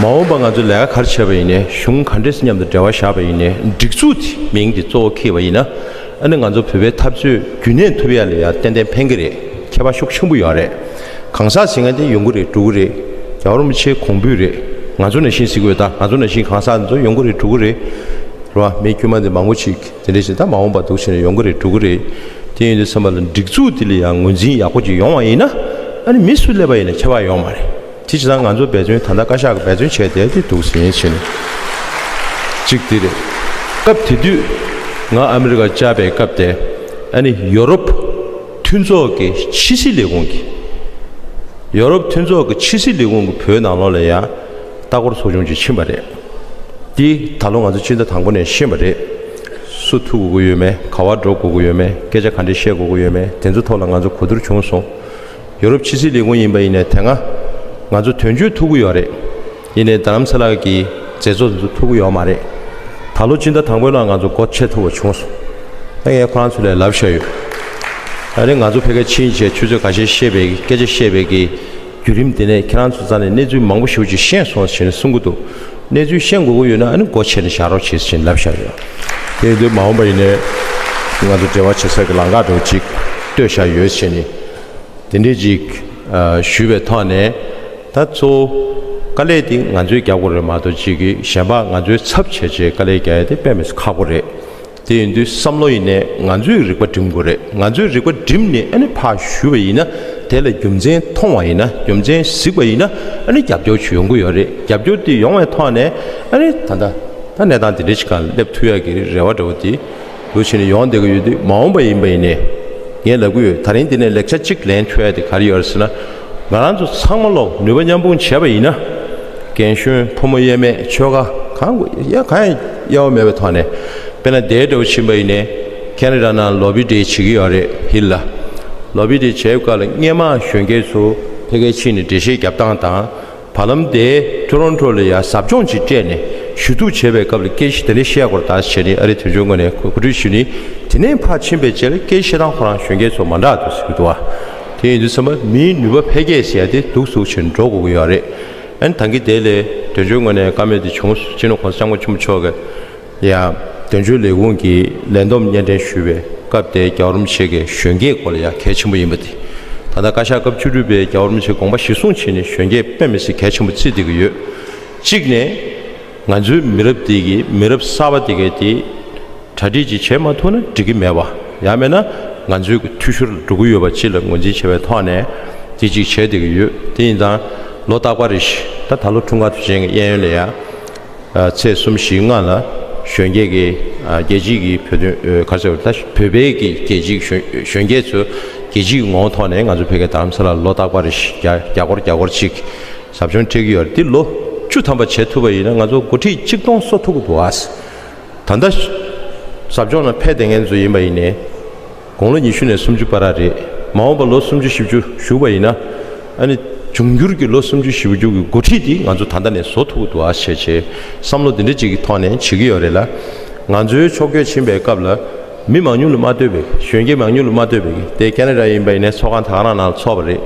མ་འོངས་པ་ང་ཚོས་ལས་ཀ་ག་རེ་བྱས་པ་ཡིན་ནའི། གཞུང་ག་འདྲས་སེ་མཉམ་དུ་འབྲེལ་བ་བཞག་པ་ཡིན་ནའི། སྒྲིག་འཛུགས་དེ་མིང་དེ་གཙོ་བོ་འཁྱེར་བ་ཡིན་ན། ཨ་ནི་ང་ཚོ་བོད་པའི་འཐབ་རྩོད་རྒྱུན་གནས་ཐུབ་ཡ་ལ་ཡ་ཏན་ཏན་ཕན་གྱི་རེད། ཁྱད་པར་ཤུགས་ཆེན་པོ་ཡོད་རེད། གང་ཟག་ཟེར་མཁན་དེ་ཡོང་གི་རེད་འགྲོ་གི་རེད། རྒྱལ་བ་རིན་པོ་ཆེ་གོང་འབུད་རེད། ང་ཚོ་ནང་བཞིན་ཟེར་དགོས་ད། ང་ཚོ་ནང་བཞིན་གང་ཟག་འདི་ཚོ་ཡོང་གི་རེད་འགྲོ་གི་རེད། རེད་བ། མི་དཀྱུས་མ་འདི་མང་པོ་ཅིག་དེ་འདྲ་ཞིག་ད་མ་འོངས་པ་འདུག་བྱས་ནས་ཡོང་གི་རེད་འགྲོ་གི་རེད། དེ་ཡིན་དུས་ཙམ་པ་ལ་སྒྲིག་འཛུགས་འདི་ལ་ཡང་ངོས་འཛིན་ཡག་པོ་ཅིག་ཡོང་བ་ཡིན་ན། ཨ་ནི་མི་སུ་སླེབས་པ་ཡིན་ན་ཁྱད་པར་ཡོད་མ་རེད། དེ་བྱས་ཙང་ང་ཚོ་འབད་བརྩོན་ད་ལྟ་བཀའ་ཤག་གི་འབད་བརྩོན་བྱས་བསྡད་དེ་འདུག་ཟིན་བྱས་ནས། གཅིག་དེ་རེད། སྐབས་དེ་དུས་ང་ཨ་མི་རི་ཀར་བཅར་བའི་སྐབས་དེ། ཨ་ནི་ཡོ་རོབ་མཐུན་ཚོགས་ཀྱི་ཕྱི་སྲིད་ལས་ཁུངས་ཀྱི། ཡོ་རོབ་མཐུན་ཚོགས་ཀྱི་ཕྱི་སྲིད་ལས་ཁུངས་ཀྱི་བོད་ནང་ལོགས་ལ་ཡང་ལྟ་སྐོར་ཚོགས་ཆུང་ཅིག་ཕྱིན་པ་རེད། འདི་ད་ལོ་ང་ཚོ་སྤྱི་ཟླ་དང་པོ་ནས་ཤེས་པ་རེད། སུ་ཐུག་དགོས་ཀྱི་ཡོད་མེད། ག་པར་འགྲོ་དགོས་ཀྱི་ཡོད་མེད། སྐད་ཆ་ག་འདྲས་བཤད་དགོས་ཀྱི་ཡོད་མེད། དེ་ཚོ་ཐོག་ལ་ང་ཚོ་གོ་བསྡུར་བྱུང་སོང་། ཡོ་རོབ་ཕྱི་སྲིད་ལས་ཁུངས་ཡིན་པ་ཡིན་ནའི་དེ་སྔ་ང་ཚོ་དོན་གཅོད་ཐུག་གི་ཡོད་རེད། ཡིན་ནའི་རྡ་རམ་ས་ལ་གི་མཛད་གཙོ་ཚོ་ཐུག་གི་ཡོད་མ་རེད། ད་ལོ་སྤྱི་ཟླ་དང་པོའི་ནང་ང་ཚོ་སྒོ་ཕྱེ་ཐུབ་པ་བྱུང་སོང་། ད་ངས་ཁོ་རང་ཚོ་ལ་ལབ་བཞག་ཡོད། ཨ་ནི་ང་ཚོ་ཕ་གིར་ཕྱིན་བྱས་ཆུ་ཚོད་ཁ་ཤས་བཤད་པའི་སྐད་ཆ་བཤད་པའི་གི་བརྒྱུད་རིམ་དེ་ནས་ཁྱེད་རང་ཚོ་རྩ་ནས་གནས་ཚུལ་མང་པོ་ཞེ་པོ་ཅིག་ཤེས་སོང་ཞེས་ནས་གསུང་གི་འདུག་གནས་ཚུལ་ཤེས་དགོས་ཀྱི་ཡོད་ན་ཨ་ནི་སྒོ་ཕྱེ་ནས་བཞག་རོགས་བྱེད་ཟེར་ནས་ལབ་བཞག་ཡོད། དེ་ཡིན་དུས་མ་འོངས་པ་ཡིན་ནའི་ང་ཚོ་འབྲེལ་བ་བྱེད་ས་གི་ལམ་ཁ་འདྲ་བོ་ཅིག་བཏོད་བཞག་ཡོད་ཟེར་ནས་དེ་འདྲས་ཅིག་ཨ་ཞུས་པའི་ཐོག་ནས། ད་གཙོ་བོ་དཀའ་ལས་དེ་ང་ཚོས་རྒྱག་དགོས་རེད་མ་གཏོགས་ཅིག་གི་གཞན་པ་ང་ཚོའི་ཚབ་བྱས་བྱས་དཀའ་ལས་རྒྱག་ཡ་དེ་དཔེ་མི་སྲིད་ཁག་པོ་རེད། དེ་ཡིན་དུས་བསམ་བློ་ཡིན་ནའི་ང་ཚོས་རིག་པ་སྒྲིམ་དགོས་རེད། ང་ཚོས་རིག་པ་སྒྲིམ་ནས་ཨ་ནི་ཕར་ཞུས་པ་ཡིན་ན། དེ་ལ་རྒྱུ་མཚན་མཐོང་བ་ཡིན་ན། རྒྱུ་མཚན་གཟིགས་པ་ཡིན་ན། ཨ་ནི་རྒྱབ་སྐྱོར་ཅིག་ཡོང་གི་ཡོད་རེད། རྒྱབ་སྐྱོར་དེ་ཡོང་བའི་ཐོག་ནས་ཨ་ནི་ད་ལྟ་ད་གནས་སྟངས་དེ་འདྲ་ཞིག་སྒང་སླེབས་ཐུབ་ཡག་གི་རེ་བ་འདྲ་བོ་དེ་འདུག་བྱས་ནས་ཡོང་བསྡད་ཀྱི་ཡོད་དུས། མ་འོངས་པ་ཡིན་པ་ཡིན་ནའི་ངས་ལབ་ཀྱི་ཡོད། ད་རིང་འདི་ནས་ལེགས་ཆ་གཅིག་ལེན་ཆོག་ཡ་དེ་ག་རེ་ཡོད་རེད་ཟེར་ན། ང་རང་ཚོ་ཚང་མ་ལོག་ནུས་པ་མཉམ་སྤུངས་བྱས་པ་ཡིན་ན། རྒན་གཞོན་ཕོ་མོ་དབྱེར་མེད་ཆོལ་ཁ་གང་དགོས་ཡ་གང་ཡང་དབྱེ་བ་མེད་པའི་ཐོག་ནས། དཔེར་ན་དེའི་འདྲ་བོ་ཕྱིན་པ་ཡིན་ནའི་ཁེ་ན་ཌ་ནང་ལོ་བི་ཌེ་བྱེད་ཀྱི་ཡོད་རེད་ཧིལ་ལ། ལོ་བི་ཌེ་བྱེད་སྐབས་ལ་སྔས་མ་གཞོན་སྐྱེས་ཚོ་ཕ་གིར་ཕྱིན་ནས་འགྲེལ་བཤད་རྒྱབ་སྟངས་དང་། བར་ལམ་དེ་ཊོ་རོན་ཊོ་ལ་ཡ་ཟབ་སྦྱོང་ཅིག་སྤྲད་ནས་ཞུ་གཏུག་བྱས་པའི་སྐབས་ལ་སྐད་ཆ་དེ་འདྲ་བཤད་དགོས་རེད་ད་ཟེར་ནས་ཨ་རིའི་དོན་གཅོད་ངོས་ནས་གོ་གོ་སྒྲིག་ཞུས་ནས། དེ་ནས་ཕར་ཕྱིན་པའི་རྗེས་ལ་སྐད་ཆ་བཤད་སྟངས་ཁོ་རང་གཞོན་སྐྱེས་ཚོ་མ་འདྲ་འདུག་ཟེར་གྱི་འདུག་བ། དེ་ཡིན་དུས་ཙམ་པ་མིའི་ནུས་པ་འཕེལ་རྒྱས་ཟེར་ཡ་དེ་འདུག་སེ་འགྲོ་དགོས་ཀྱི་ཡོད་རེད། ཨ་ནི་ད་གིན་དེ་ལས་དོན་གཅོད་ངོས་ནས་བཀའ་མོལ་དེ་བྱུང་། སྤྱི་ནོར་༸གོང་ས་༸སྐྱབས་མགོན་ཆེན་པོ་མཆོག་གིས་ཡང་དོན་གཅོད་ལས་ཁུངས་ཀྱི་ལས་བསྡོམས་སྙན་སྒྲོན་ཞུས་པའི་སྐབས་དེ་རྒྱལ་བ་རིན་པོ་ཆེ་གིས་གཞོན་སྐྱེས་སྐོར་ལ་ཡང་གལ་ཆེན་པོ་ཡིན་པ་དེ། ད་ལྟ་བཀའ་ཤག་སྐབས་བཅུ་དྲུག་པས་རྒྱལ་བ་རིན་པོ་ཆེའི་དགོངས་པ་གཞིར་བཟུང་བྱས་ནས་གཞོན་སྐྱེས་དཔེ་མི་སྲིད་གལ་ཆེན་པོ་བརྩིས་བསྡད་ཀྱི་ཡོད། གཅིག་ནས་ང་ཚོའི་མི་རབས་འདི་གི་མི་རབས་གསར་པ་འདི་གའི་དེ་ གྲ་སྒྲིག་ཅིག་བྱེད་མ་ཐུབ་ན་འགྲིག་གི་མེད་པ། ཡང་མིན་ན་ང་ཚོའི་གི་འཐུས་ཤོར་འགྲོ་གི་ཡོད་པ་ཅིག་ལ་ངོས་འཛིན་བྱས་པའི་ཐོག་ནས་དེ་ཅིག་བྱས་བསྡད་ཀྱི་ཡོད། དེ་ཡིན་ཙང་ལོ་རྟག་པར་རེ་བཞིན། ད་ད་ལོ་འཁྲུངས་སྐར་དུས་ཆེན་གྱི་གཡས་གཡོན་ལ་ཡང་ཚེས་གསུམ་བཞི་ལྔ་ལ་གཞོན་སྐྱེས་ཀྱི་ཨ་རྒྱལ་སྤྱིའི་གི་བོད་དོན་ཨ་ག་རེ་ཟེར་ད་བོད་པའི་གི་རྒྱལ་སྤྱིའི་གཞོན་གཞོན་སྐྱེས་ཚོས་རྒྱལ་སྤྱིའི་ངོ་བོ་ཐོག་ནས་ང་ཚོ་བོད་སྐད་རྡ་རམ་ས་ལ་ལོ་རྟག་པར་རེ་བཞིན་རྒྱ་རྒྱ་སྐོར་རྒྱ་སྐོར་ཅིག་ཟབ་སྦྱོང་སྤྲད་ཀྱི་ཡོད་རེད། འདི་ལོ་བཅུ་ཐམ་པ་བྱེད་ཐུབ་པ་ཡིན་ན་ང་ཚོ་འགོ་ཁྲིད་གཅིག་སྟོང་བཟོ་ཐུབ་ཀྱི་འདུག་ཨ། ད་ལྟ་ཟབ་སྦྱོང་ལ་ཕེབས་བསྡད་མཁན་ཚོ་ཡིན་པ་ཡིན་ནའི་དགུང་ལོ་ཉི་ཤུ་ནས་སུམ་ཅུ་བར་རེད། མ་འོངས་པ་ལོ་སུམ་ཅུ་བཞི་བཅུ་བཞུགས་པ་ཡིན་ན་ཨ་ནི་འབྱུང་འགྱུར་གྱི་ལོ་སུམ་ཅུ་བཞི་བཅུ་གི་འགོ་ཁྲིད་དེ་ང་ཚོ་ད་ལྟ་ནས་བཟོ་ཐུབ་ཀྱི་འདུག་ཨ་བྱས་བྱས་བསམ་བློ་འདི་འདྲ་ཅིག་གི་ཐོག་ནས་བྱེད་ཀྱི་ཡོད་རེད་ལ། ང་ཚོའི་ཕྱོགས་བསྐྱོད་ཕྱིན་པའི་སྐབས་ལ་མི་མང་ཉུང་ལ་མ་ལྟོས་པའི་གཞོན་སྐྱེས་མང་ཉུང་ལ་མ་ལྟོས་པའི་དེ་ཁེ་ན་ཌ་ཡིན་པ་ཡིན་ནའི་ཚོགས་ཁང་ད་ག་རང་ནང་ལ་ཚོགས་པ་རེད།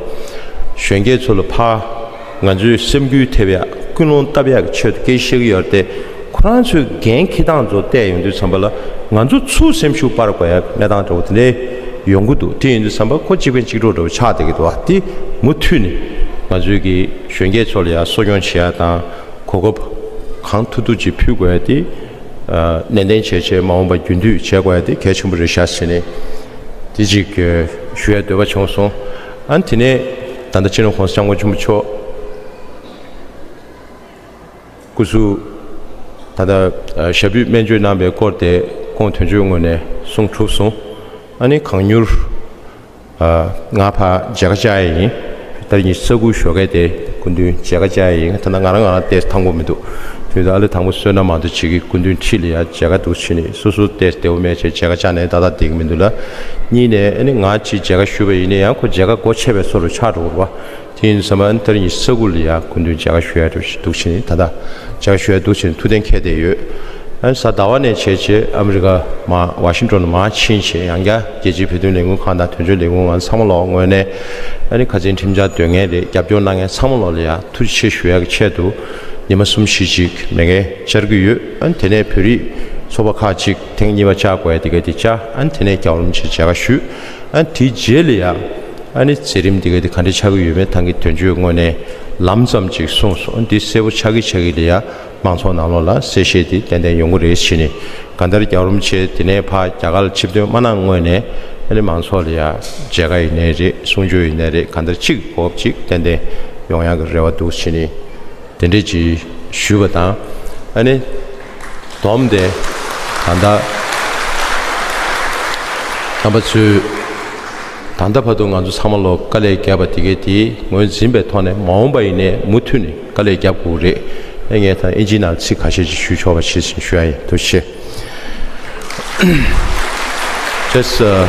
གཞོན་སྐྱེས་ཚོ་ལ་ཕར་ང་ཚོའི་སེམས་འགུལ་ཐེབས་ཡག་ཀུན་སློང་བཏབ་ཡག་གི་ཆེད་དུ་སྐད་ཆ་བཤད་ཀྱི་ཡོད་རེད་དེ། ཁོ་རང་ཚོའི་འགན་འཁྱེར་སྟངས་ཚོ་བལྟས་ཡོང་དུས་ཙམ་པ་ལ་ང་ཚོ་ཚུར་སེམས་ཤུགས་སྤར་དགོས་ཡག་གནས་སྟངས་འདྲ་བོ་དེ་འདྲའི་ཡོང་གི་འདུག་དེ་ཡིན་དུས་ཙམ་པ་ཁོ་གཅིག་ཕན་གཅིག་གྲོགས་འདྲ་བོ་ཆགས་བསྡད་ཀྱི་འདུག་བ། དེ་མུ་མཐུད་ནས་ང་ཚོའི་གི་གཞོན་སྐྱེས་ཚོ་ལ་ཡང་གསོ་སྐྱོང་བྱེད་ཡག་དང་གོ་སྐབས་གང་ཐུབ་ཐུབ་ཅིག་ཕུལ་དགོས་ཡག་དེ་ནན་ཏན་བྱས་བྱས་མ་འོངས་པ་རྒྱུན་མཐུད་བྱེད་དགོས་ཡག་དེ་གལ་ཆེན་པོ་རེད་ཤག་ཟེར་ནས་དེ་ཅིག་ཞུ་ཡག་འདོད་པ་བྱུང་སོང་། ཨ་ནི་དེ་ནས་ད་ལྟ་སྤྱི་ནོར་༸གོང་ས་༸སྐྱབས་མགོན་ཆེན་པོ་མཆོག་སྐུ་གཟུགས་ད་ལྟ་ཨ་ཞབས་བརྗེ་སྨན་བཅོས་གནང་བའི་སྐོར་དེ་ཁོང་དོན་གཅོད་ངོས་ནས་གསུང་གྲུབ་སོང་། ཨ་ནི་གང་མྱུར་ཨ་ང་ཕར་མཇལ་ཁ་བཅར་ཡ་ཡིན། ད་རིང་གི་ས་ཁུལ་ཞོགས་ཀས་དེ་སྐུ་མདུན་མཇལ་ཁ་བཅར་ཡ་ཡིན། ད་ལྟ་ང་རང་ང་རང་ཏོག་ཙམ་ཐང་པོ་མི་འདུག་དེ་ད་ཨ་ལེ་དང་པོ་བསོད་ནམས་མང་ཐོས་ཅིག་གིས་སྐུ་མདུན་འཁྲིས་ལ་ཡ་མཇལ་ཁ་འདུག་བྱས་ནས་སོ་སོ་ཏོག་ཙམ་བདེ་པོ་མེད་བྱས་མཇལ་ཁ་བཅར་ནས་ཏག་ཏག་བསྡད་ཀྱི་མི་འདུག་ལ། གཉིས་ནས་ཨ་ནི་ང་ཅིག་མཇལ་ཁ་ཞུས་པ་ཡིན་ན་ཡང་ཁོ་མཇལ་ཁ་སྒོ་ཕྱེ་བའི་བཟོ་འདྲ་ཆགས་འགྲོ་གི་རེད་བ། དེ་ཡིན་དུས་ཙམ་པ་ཨ་ནི་ད་རིང་གི་ས་ཁུལ་ལ་ཡ་སྐུ་མདུན་མཇལ་ཁ་ཞུ་ཡ་འདུག་བྱས་ནས་ད་ལྟ་མཇལ་ཁ་ཞུ་ཡ་འདུག་བྱས་ནས་ཐུགས་གཏན་འཁེལ་བསྡད་ཡོད། ཨ་ནི་གཟའ་ཟླ་བ་ནས་བྱས་བྱས་ཨ་མི་རི་ཀ་མར་ཝ་ཤིང་ཏོན་ལ་མར་ཕྱིན་བྱས་ཡང་བསྐྱར་རྒྱལ་སྤྱིའི་བོད་དོན་ལས་འགུལ་ཁང་དང་དོན་གཅོད་ལས་འགུལ་ཁང་ཚང་མ་ལོག་ངོས་ནས་ཨ་ནི་ཁ་སང་ཁྲིམས་འཆར་འདོན་མཁན་རེད། རྒྱབ་སྐྱོར་གནང་མཁན་ཚང་མ་ལོག་ལ་ཡ་ཐུགས་རྗེ་ཆེ་ཞུ་ཡ་གི་ཆེད་དུ་ཉི་མ་གསུམ་བཞི་ཅིག་མེད་མཁན་བཅར་གྱི་ཡོད། ཨ་ནི་དེ་ནས་བོད་རིགས་ཚོགས་པ་ཁག་ཅིག་ཐེངས་གཉིས་པ་བཅར་དགོས་ཡ་དེ་ག་དེ་བཅར། ཨ་ནི་དེ་ནས་རྒྱལ་བ་རིན་པོ་ཆེ་མཇལ་ཁ་ཞུས། ཨ་ནི་དེའི་རྗེས་ལ་ཡ་ཨ་ནི་མཛད་རིམ་དེ་ག་དེ་ག་འདྲ་ཆགས་ཀྱི་ཡོད་མེད་ཐང་གི་དོན་གཅོད་ངོས་ནས་ལམ་ཙམ་ཅིག་གསུངས་སོང་། ཨ་ནི་དེ་གསལ་པོ་ཆགས་ཀྱི་ཆགས་ཀྱི་ལ་ཡ་མང་ཚོགས་ནང་ལོགས་ལ་གསལ་བཤད་དེ་ཏན་ཏན་ཡོང་གི་རེད་བྱས་ནས། གང་ལྟར་རྒྱལ་བ་རིན་པོ་ཆེ་དེ་ནས་ཕར་རྒྱ་གར་ལ་ཆིབས་ཐོན་མ་གནང་སྔོན་ནས་ཨ་ནི་མང་ཚོགས་ལ་ཡ་མཇལ་ཁ་ཡིན་ནའི་རེད། གསུང་ཆོས་ཡིན་ནའི་རེད། གང་ལྟར་གཅིག་གོ་སྐབས་ཅིག་ཏན་ཏན་ཡོང་ཡག་གི་རེ་བ་འདུག་བྱས་ནས་དེ་འདྲས་ཅིག་ཞུས་པ་དང་། ཨ་ནི་བསྡོམས་ཏེ་ད་ལྟ་རྣམ་པ་ཚོས་ད་ལྟ་བར་དུ་ང་ཚོ་ཚང་མ་ལོག་དཀའ་ལས་བརྒྱབ་པ་དེ་གའི་དེ་ངོས་འཛིན་པའི་ཐོག་ནས་མ་འོངས་པ་ཡིན་ནའི་མུ་མཐུད་ནས་དཀའ་ལས་རྒྱབ་དགོས་རེད། ཨེ་ངས་ད་ཨིན་ཇིའི་ནང་ཚིག་ཁ་ཤས་ཅིག་ཞུས་ཆོག་པ་བྱས་ཟིན་ཞུ་ཡ་ཡིན། ཐུགས་རྗེ་ཆེ། Just, uh,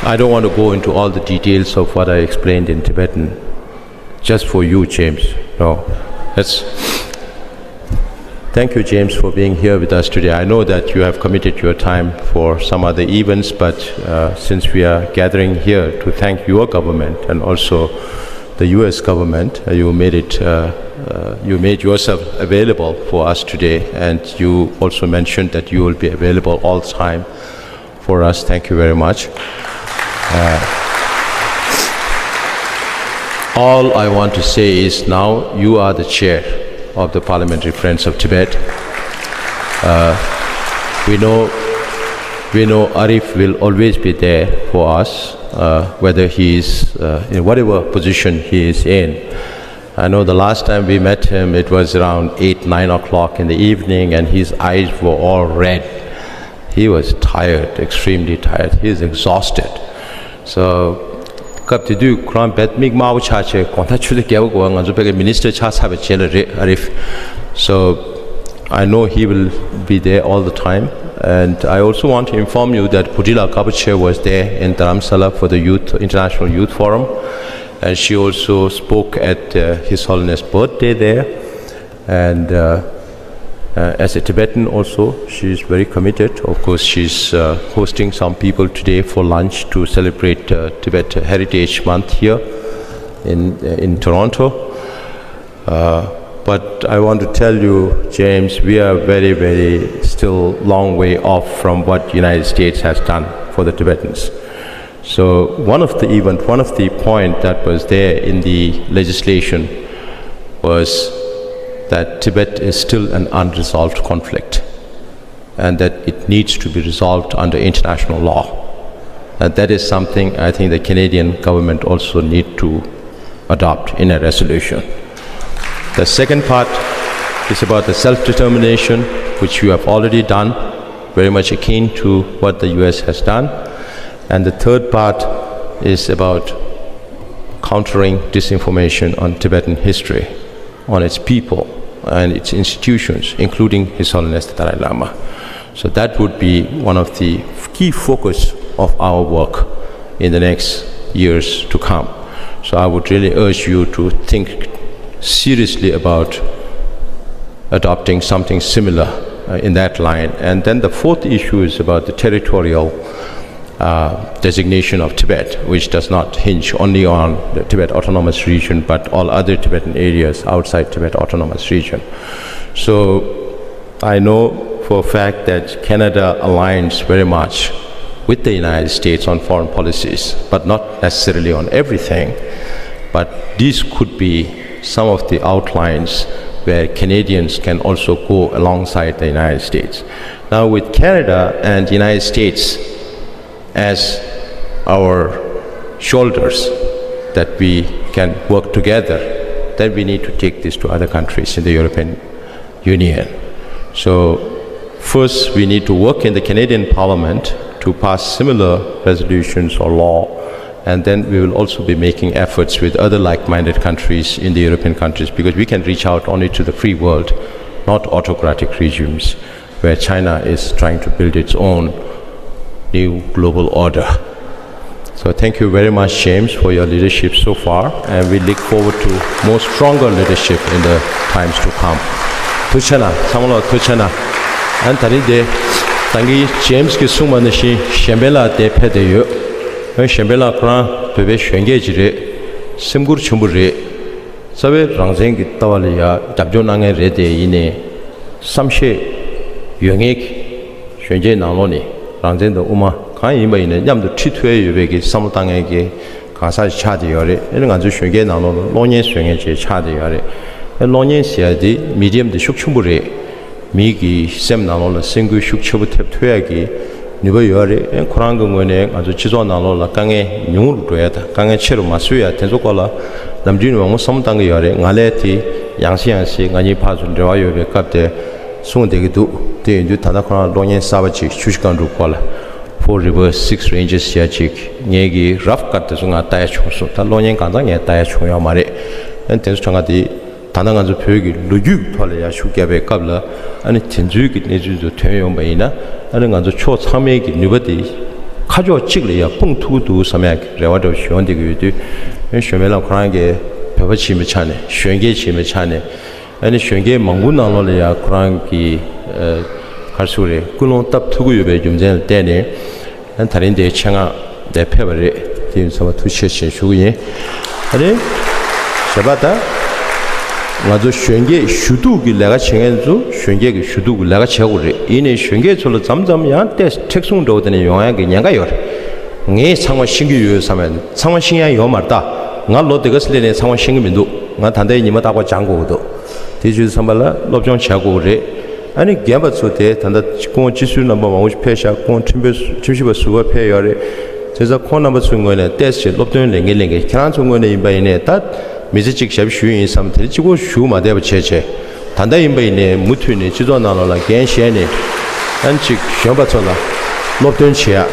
I don't want to go into all the details of what I explained in Tibetan, just for you, James. No, that's. Thank you, James, for being here with us today. I know that you have committed your time for some other events, but uh, since we are gathering here to thank your government and also the U S government, uh, you made it, uh, uh, you made yourself available for us today, and you also mentioned that you will be available all the time for us. Thank you very much. Uh, all I want to say is now you are the chair of the Parliamentary Friends of Tibet. Uh, we know, we know Arif will always be there for us, uh, whether he is uh, in whatever position he is in. I know the last time we met him, it was around eight, nine o'clock in the evening, and his eyes were all red. He was tired, extremely tired. He is exhausted. So, སྐབས་དེ་དུས་ཁོ་རང་རྦད་མིག་དམར་པོ་ཆགས་བྱས་དགོང་དག་ཆུ་ཚོད་བརྒྱད་པ་འགོར་བ་ང་ཚོ་བོད་ཀྱི་མི་ནི་སི་ཊར་ཆགས་ཚར་བའི་རྗེས་ལ་རེད། ཨ་རིཕ། So, I know he will be there all the time. And I also want to inform you that Bhutila Kapache was there in Dharamsala for the youth, International Youth Forum. And she also spoke at uh, His Holiness' birthday there. And uh, uh, as a Tibetan also, she is very committed. Of course, she's uh, hosting some people today for lunch to celebrate uh, Tibet Heritage Month here in, in Toronto. Uh, but I want to tell you, James, we are very, very still long way off from what United States has done for the Tibetans. So one of the event, one of the point that was there in the legislation was that Tibet is still an unresolved conflict. and that it needs to be resolved under international law. And that is something I think the Canadian government also need to adopt in a resolution. The second part is about the self-determination, which you have already done, very much akin to what the U S has done. And the third part is about countering disinformation on Tibetan history, on its people and its institutions, including His Holiness the Dalai Lama. So that would be one of the key focus of our work in the next years to come. So I would really urge you to think seriously about adopting something similar uh, in that line. And then the fourth issue is about the territorial uh, designation of Tibet, which does not hinge only on the Tibet Autonomous Region, but all other Tibetan areas outside Tibet Autonomous Region. So I know for a fact that Canada aligns very much with the United States on foreign policies, but not necessarily on everything. But these could be some of the outlines where Canadians can also go alongside the United States. Now, with Canada and the United States as our shoulders, that we can work together, then we need to take this to other countries in the European Union. So, first, we need to work in the Canadian Parliament to pass similar resolutions or law, and then we will also be making efforts with other like minded countries in the European countries, because we can reach out only to the free world, not autocratic regimes where China is trying to build its own new global order. So thank you very much, James, for your leadership so far, and we look forward to more stronger leadership in the times to come. ཐུགས་རྗེ་གནང་། ཚང་མ་ལ་ཐུགས་རྗེ་གནང་། ཨ་ནི་ད་རིང་དེ་ད་གིན་ཇེམ་སི་གིས་གསུངས་པ་ནང་བཞིན་གཞན་ཕན་ལགས་དེ་ཕེབས་བསྡད་ཡོད། ཨ་ནི་གཞན་ཕན་ལགས་ཁོ་རང་བོད་པའི་གཞོན་སྐྱེས་ཅིག་རེད། སེམས་ཁུར་ཆེན་པོ་རེད། རྩ་བའི་རང་བཙན་གྱི་ལྟ་བ་ལ་ཡ་རྒྱབ་སྐྱོར་གནང་མཁན་རེད་དེ། ཡིན་ནའི་བསམ་ཤེས་ཡོད་མཁན་གྱི་གཞོན་སྐྱེས་ནང་ལོགས་ནས་རང་བཙན་དང་དབུ་མ་གང་ཡིན་པ་ཡིན་ནའི་མཉམ་དུ་ཁྲིད་ཐུབ་ཡ་ཡོད་པའི་གི་བསམ་བློ་བཏང་མཁན་གྱི་གང་ཟག་ཅིག་ཆགས་བསྡད་ཡོད་རེད། ཨ་ནི་ང་ཚོའི་གཞོན་སྐྱེས་ནང་ལོགས་ལ་གློག་བརྙན་བཟོ་མཁན་ཅིག་ཆགས་བསྡད་ཡོད་རེད། ཨ་གློག་བརྙན་ཟེར་ཡ་དེ་མི་ཌི་ཡམ་དེ་ཤུགས་ཆེན་པོ་རེད། མི་གི་སེམས་ནང་ལོགས་ལ་སེམས་འགུལ་ཤུགས་ཆེ་པོ་ཐེབས་ཐུབ་ཡ་གི་ནུས་པ་ཡོད་རེད། ཨེ་ཁོ་རང་གི་ངོས་ནས་ང་ཚོ་སྤྱི་ཚོགས་ནང་ལོགས་ལ་དཀའ་ངལ་ཉུང་རུ་འགྲོ་ཡ་དང་དཀའ་ངལ་ཆེ་རུ་མ་བཟོ་ཡ་དེ་ཚོ་སྐོར་ལ་ནམ་རྒྱུན་ནས་མང་པོ་བསམ་བློ་བཏང་གི་ཡོད་རེད། ང་ལས་དེ་ཡང་སེ་ཡང་སེ་ང་གཉིས་ཕར་ཚུར་འབྲེལ་བ་ཡོད་པའི་སྐབས་དེ་གསུངས་བསྡད་ཀྱི་འདུག་དེ་ཡིན་དུས་ད་ལྟ་ཁོ་རང་གློག་བརྙན་གསར་པ་ཅིག་ཆུ་བཞི་སྒང་དྲུག་སྐོར་ལ། Four Rivers, Six Ranges ཟེར་ཡ་ཅིག་ངས་གི་རབ་ཀཊ་དེ་ཚོ་ང་ལྟ་ཡ་བྱུང་སོང་། ད་གློག་བརྙན་གང་ཙམ་ངས་ལྟ་ཡ་བྱུང་ཡོད་མ་རེད། ཨ་ནི་དེ་ཚོ་གྲངས་ཀ་དེ། ད་ལྟ་ང་ཚོ་བོད་ཀྱི་ལོ་རྒྱུས་ཀྱི་ཐོག་ལ་ཡར་ཤུགས་བརྒྱབ་པའི་སྐབས་ལ་ཨ་ནི་དེ་ཚོའི་གི་གནས་ཚུལ་ཚོ་ཐོན་ཡོང་པ་ཡིན་ན། ཨ་ནི་ང་ཚོ་ཕྱོགས་ཚང་མའི་གི་ནུས་པ་དེ་ཁ་ཕྱོགས་གཅིག་ལ་ཡར་སྤུངས་ཐུབ་ཀྱི་འདུག་བསམ་ཡག་གི་རེ་བ་འདྲ་བོ་ཞིག་ཡོང་བསྡད་ཀྱི་ཡོད་དུས། ཨ་ནི་གཞོན་པའི་ལགས་ཁོ་རང་གི་བོད་པ་ཅིག་ཡིན་པའི་ཆ་ནས་གཞོན་སྐྱེས་ཅིག་ཡིན་པའི་ཆ་ནས། ཨ་ནི་གཞོན་སྐྱེས་མང་པོའི་ནང་ལོགས་ལ་ཡར་ཁོ་རང་གི་ཨ་ག་རེ་ཟེར་དགོས་རེད། ཀུན་སློང་བཏབ་ཐུབ་ཀྱི་ཡོད་པའི་རྒྱུ་མཚན་ལ་བརྟེན་ནས། ཨ་ནི་ད་རིང་འདིར་ཆེད་མངགས་འདིར་ཕེབས་པ་རེད། དེ་ཡིན་ཙང་ཐུགས་རྗེ་ཆེ་ཞུ་གི་ཡིན། ཨ་ནི་གཞན་པ་ད་ང་ཚོ་གཞོན་སྐྱེས་ཞུ་གཏུག་གི་ལས་ཀ་བྱེད་མཁན་ཚོ་གཞོན་སྐྱེས་ཀྱི་ཞུ་གཏུག་གི་ལས་ཀ་བྱེད་དགོས་རེད། ཡིན་ནའི་གཞོན་སྐྱེས་ཚོ་ལ་མཚམས་མཚམས་ཡང་ཏོག་ཙམ་མཁྲེགས་བཟུང་འདྲ་བོ་དེ་འདྲ་ཡོང་ཡག་གི་ཉེན་ཁ་ཡོད་རེད། ངས་ཚང་མ་ཤེས་ཀྱི་ཡོད་བསམ་ཡ་ཚང་མ་ཤེས་ཡ་ཡོད་མ་རེད་ད། ང་ལོ་དེ་ག་ཙམ་སླེབས་ནའི་ཚང་མ་ཤེས་ཀྱི་མི་འདུག་ང་ད་ལྟའི་ཉི་མ་རྟག་པར་སྦྱང་དགོས་ཀྱི་འདུག་དེ་བྱས་ཙང་ཙམ་པ་ལ་སློབ་སྦྱོང་བྱ་དགོས་རེད། ཨ་ནི་རྒན་པ་ཚོ་དེ་ད་ལྟ་སྐུ་ངོ་སྤྱི་ཟུར་རྣམ་པ་མང་པོ་ཞིག་ཕེབས་ཤག་སྐུ་ངོ་ཁྲིམས་དཔོན་ཁྲིམས་ཞིབ་པ་ཟུར་པ་ཕེབས་ཡོད་རེད། བྱས་ཙང་ཁོང་རྣམ་པ་ཚོའི་ངོས་ནས་ཏོག་ཙམ་སློབ་སྟོན་ལེན་གིན་ལེན་གིན། ཁྱེད་རང་ཚོའི་ངོས་ནས་ཡིན་པ་ཡིན་ནའི་ད་མི་ཚེ་གཅིག་ཞབས་ཞུ་ཡིན་བསམ་དེ་གཅིག་པོ་ཞུ་མ་བསྡད་པ་བྱས་བྱས། ད་ལྟ་ཡིན་པ་ཡིན་ནའི་མུ་མཐུད་ནས་སྤྱི་ཚོགས་ནང་ལོགས་ལ་འགན་བཞེས་ནས། ཨ་ནི་གཅིག་གཞོན་པ་ཚོ་ལ་སློབ་སྟོན་བྱེད་ཡ།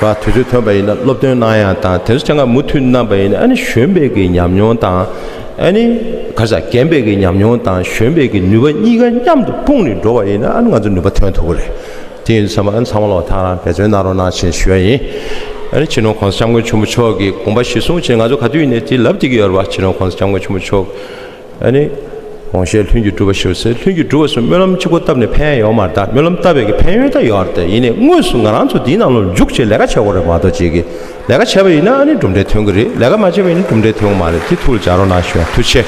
ག་དུས་ཚོད་ཐོན་པ་ཡིན་ན་སློབ་སྟོན་གནང་ཡ་དང་། དེ་ཚོ་ཚང་མ་མུ་མཐུད་གནང་པ་ཡིན་ན། ཨ་ནི་གཞོན་པའི་གི་ཉམས་མྱོང་དང་། ཨ་ནི་ག་རེ་ཟ། རྒན་པའི་གི་ཉམས་མྱོང་དང་གཞོན་པའི་གི་ནུས་པ་གཉིས་ཀ་མཉམ་དུ་སྤུངས་ནས་འགྲོ་བ་ཡིན་ན། ཨ་ནི་ང་ཚོ་ནུས་པ་ཐོན་ཐུབ་ཀྱི་རེད། དེ་ཡིན་ཙང་ཨ་ནི་ཚང་མ་ལོག་ཐག་རང་འབད་བརྩོན་གནང་རོགས་གནང་ཞེས་ཞུ་ཡ་ཡིན། ཨ་ནི་སྤྱི་ནོར་༸གོང་ས་༸སྐྱབས་མགོན་ཆེན་པོ་མཆོག་གིས་དགོངས་པ་གཞིར་བཟུང་བྱས་ང་ཚོ་ག་དུས་ཡིན་ནའི་དེ་ལབ་བསྡད་ཀྱི་ཡོད་རེད་བ། སྤྱི་ནོར་༸གོང་ས་༸སྐྱབས་མགོན་ཆེན་པོ་མཆོག་ཨ་ནི་དགོངས་བཞེད་ལྷུན་གྱིས་གྲུབ་པ་ཞུ་ཟེར། ལྷུན་གྱིས་གྲུབ་པ་སོགས་སྨོན་ལམ་གཅིག་པོ་བཏབ་ནས་ཕན་ཡ་ཡོད་མ་རེད་ད། སྨོན་ལམ་བཏབ་པའི་གི་ཕན་ཡོན་ད་ཡོད་རེད་དེ། ཡིན་ནའི་དངོས་སུ་ང་རང་ཚོ་འདིའི་ནང་ལོགས་འཇུག་བྱས་ལས་ཀ་བྱེད་དགོས་རེད་མ་གཏོགས། ཅིག་གི་ལས་ཀ་བྱས་པ་ཡིན་ན་ཨ་ནི་གྲུབ་འབྲས་ཐོན་གི་རེད། ལས་ཀ་མ་བྱས་པ་ཡིན་ན་གྲུབ་འབྲས་ཐོན་གི་མ་རེད། དེ་ཐུགས་ལ་འཇགས་རོགས་གནང་ཞུ་ཡ། ཐུགས་རྗེ་ཆེ།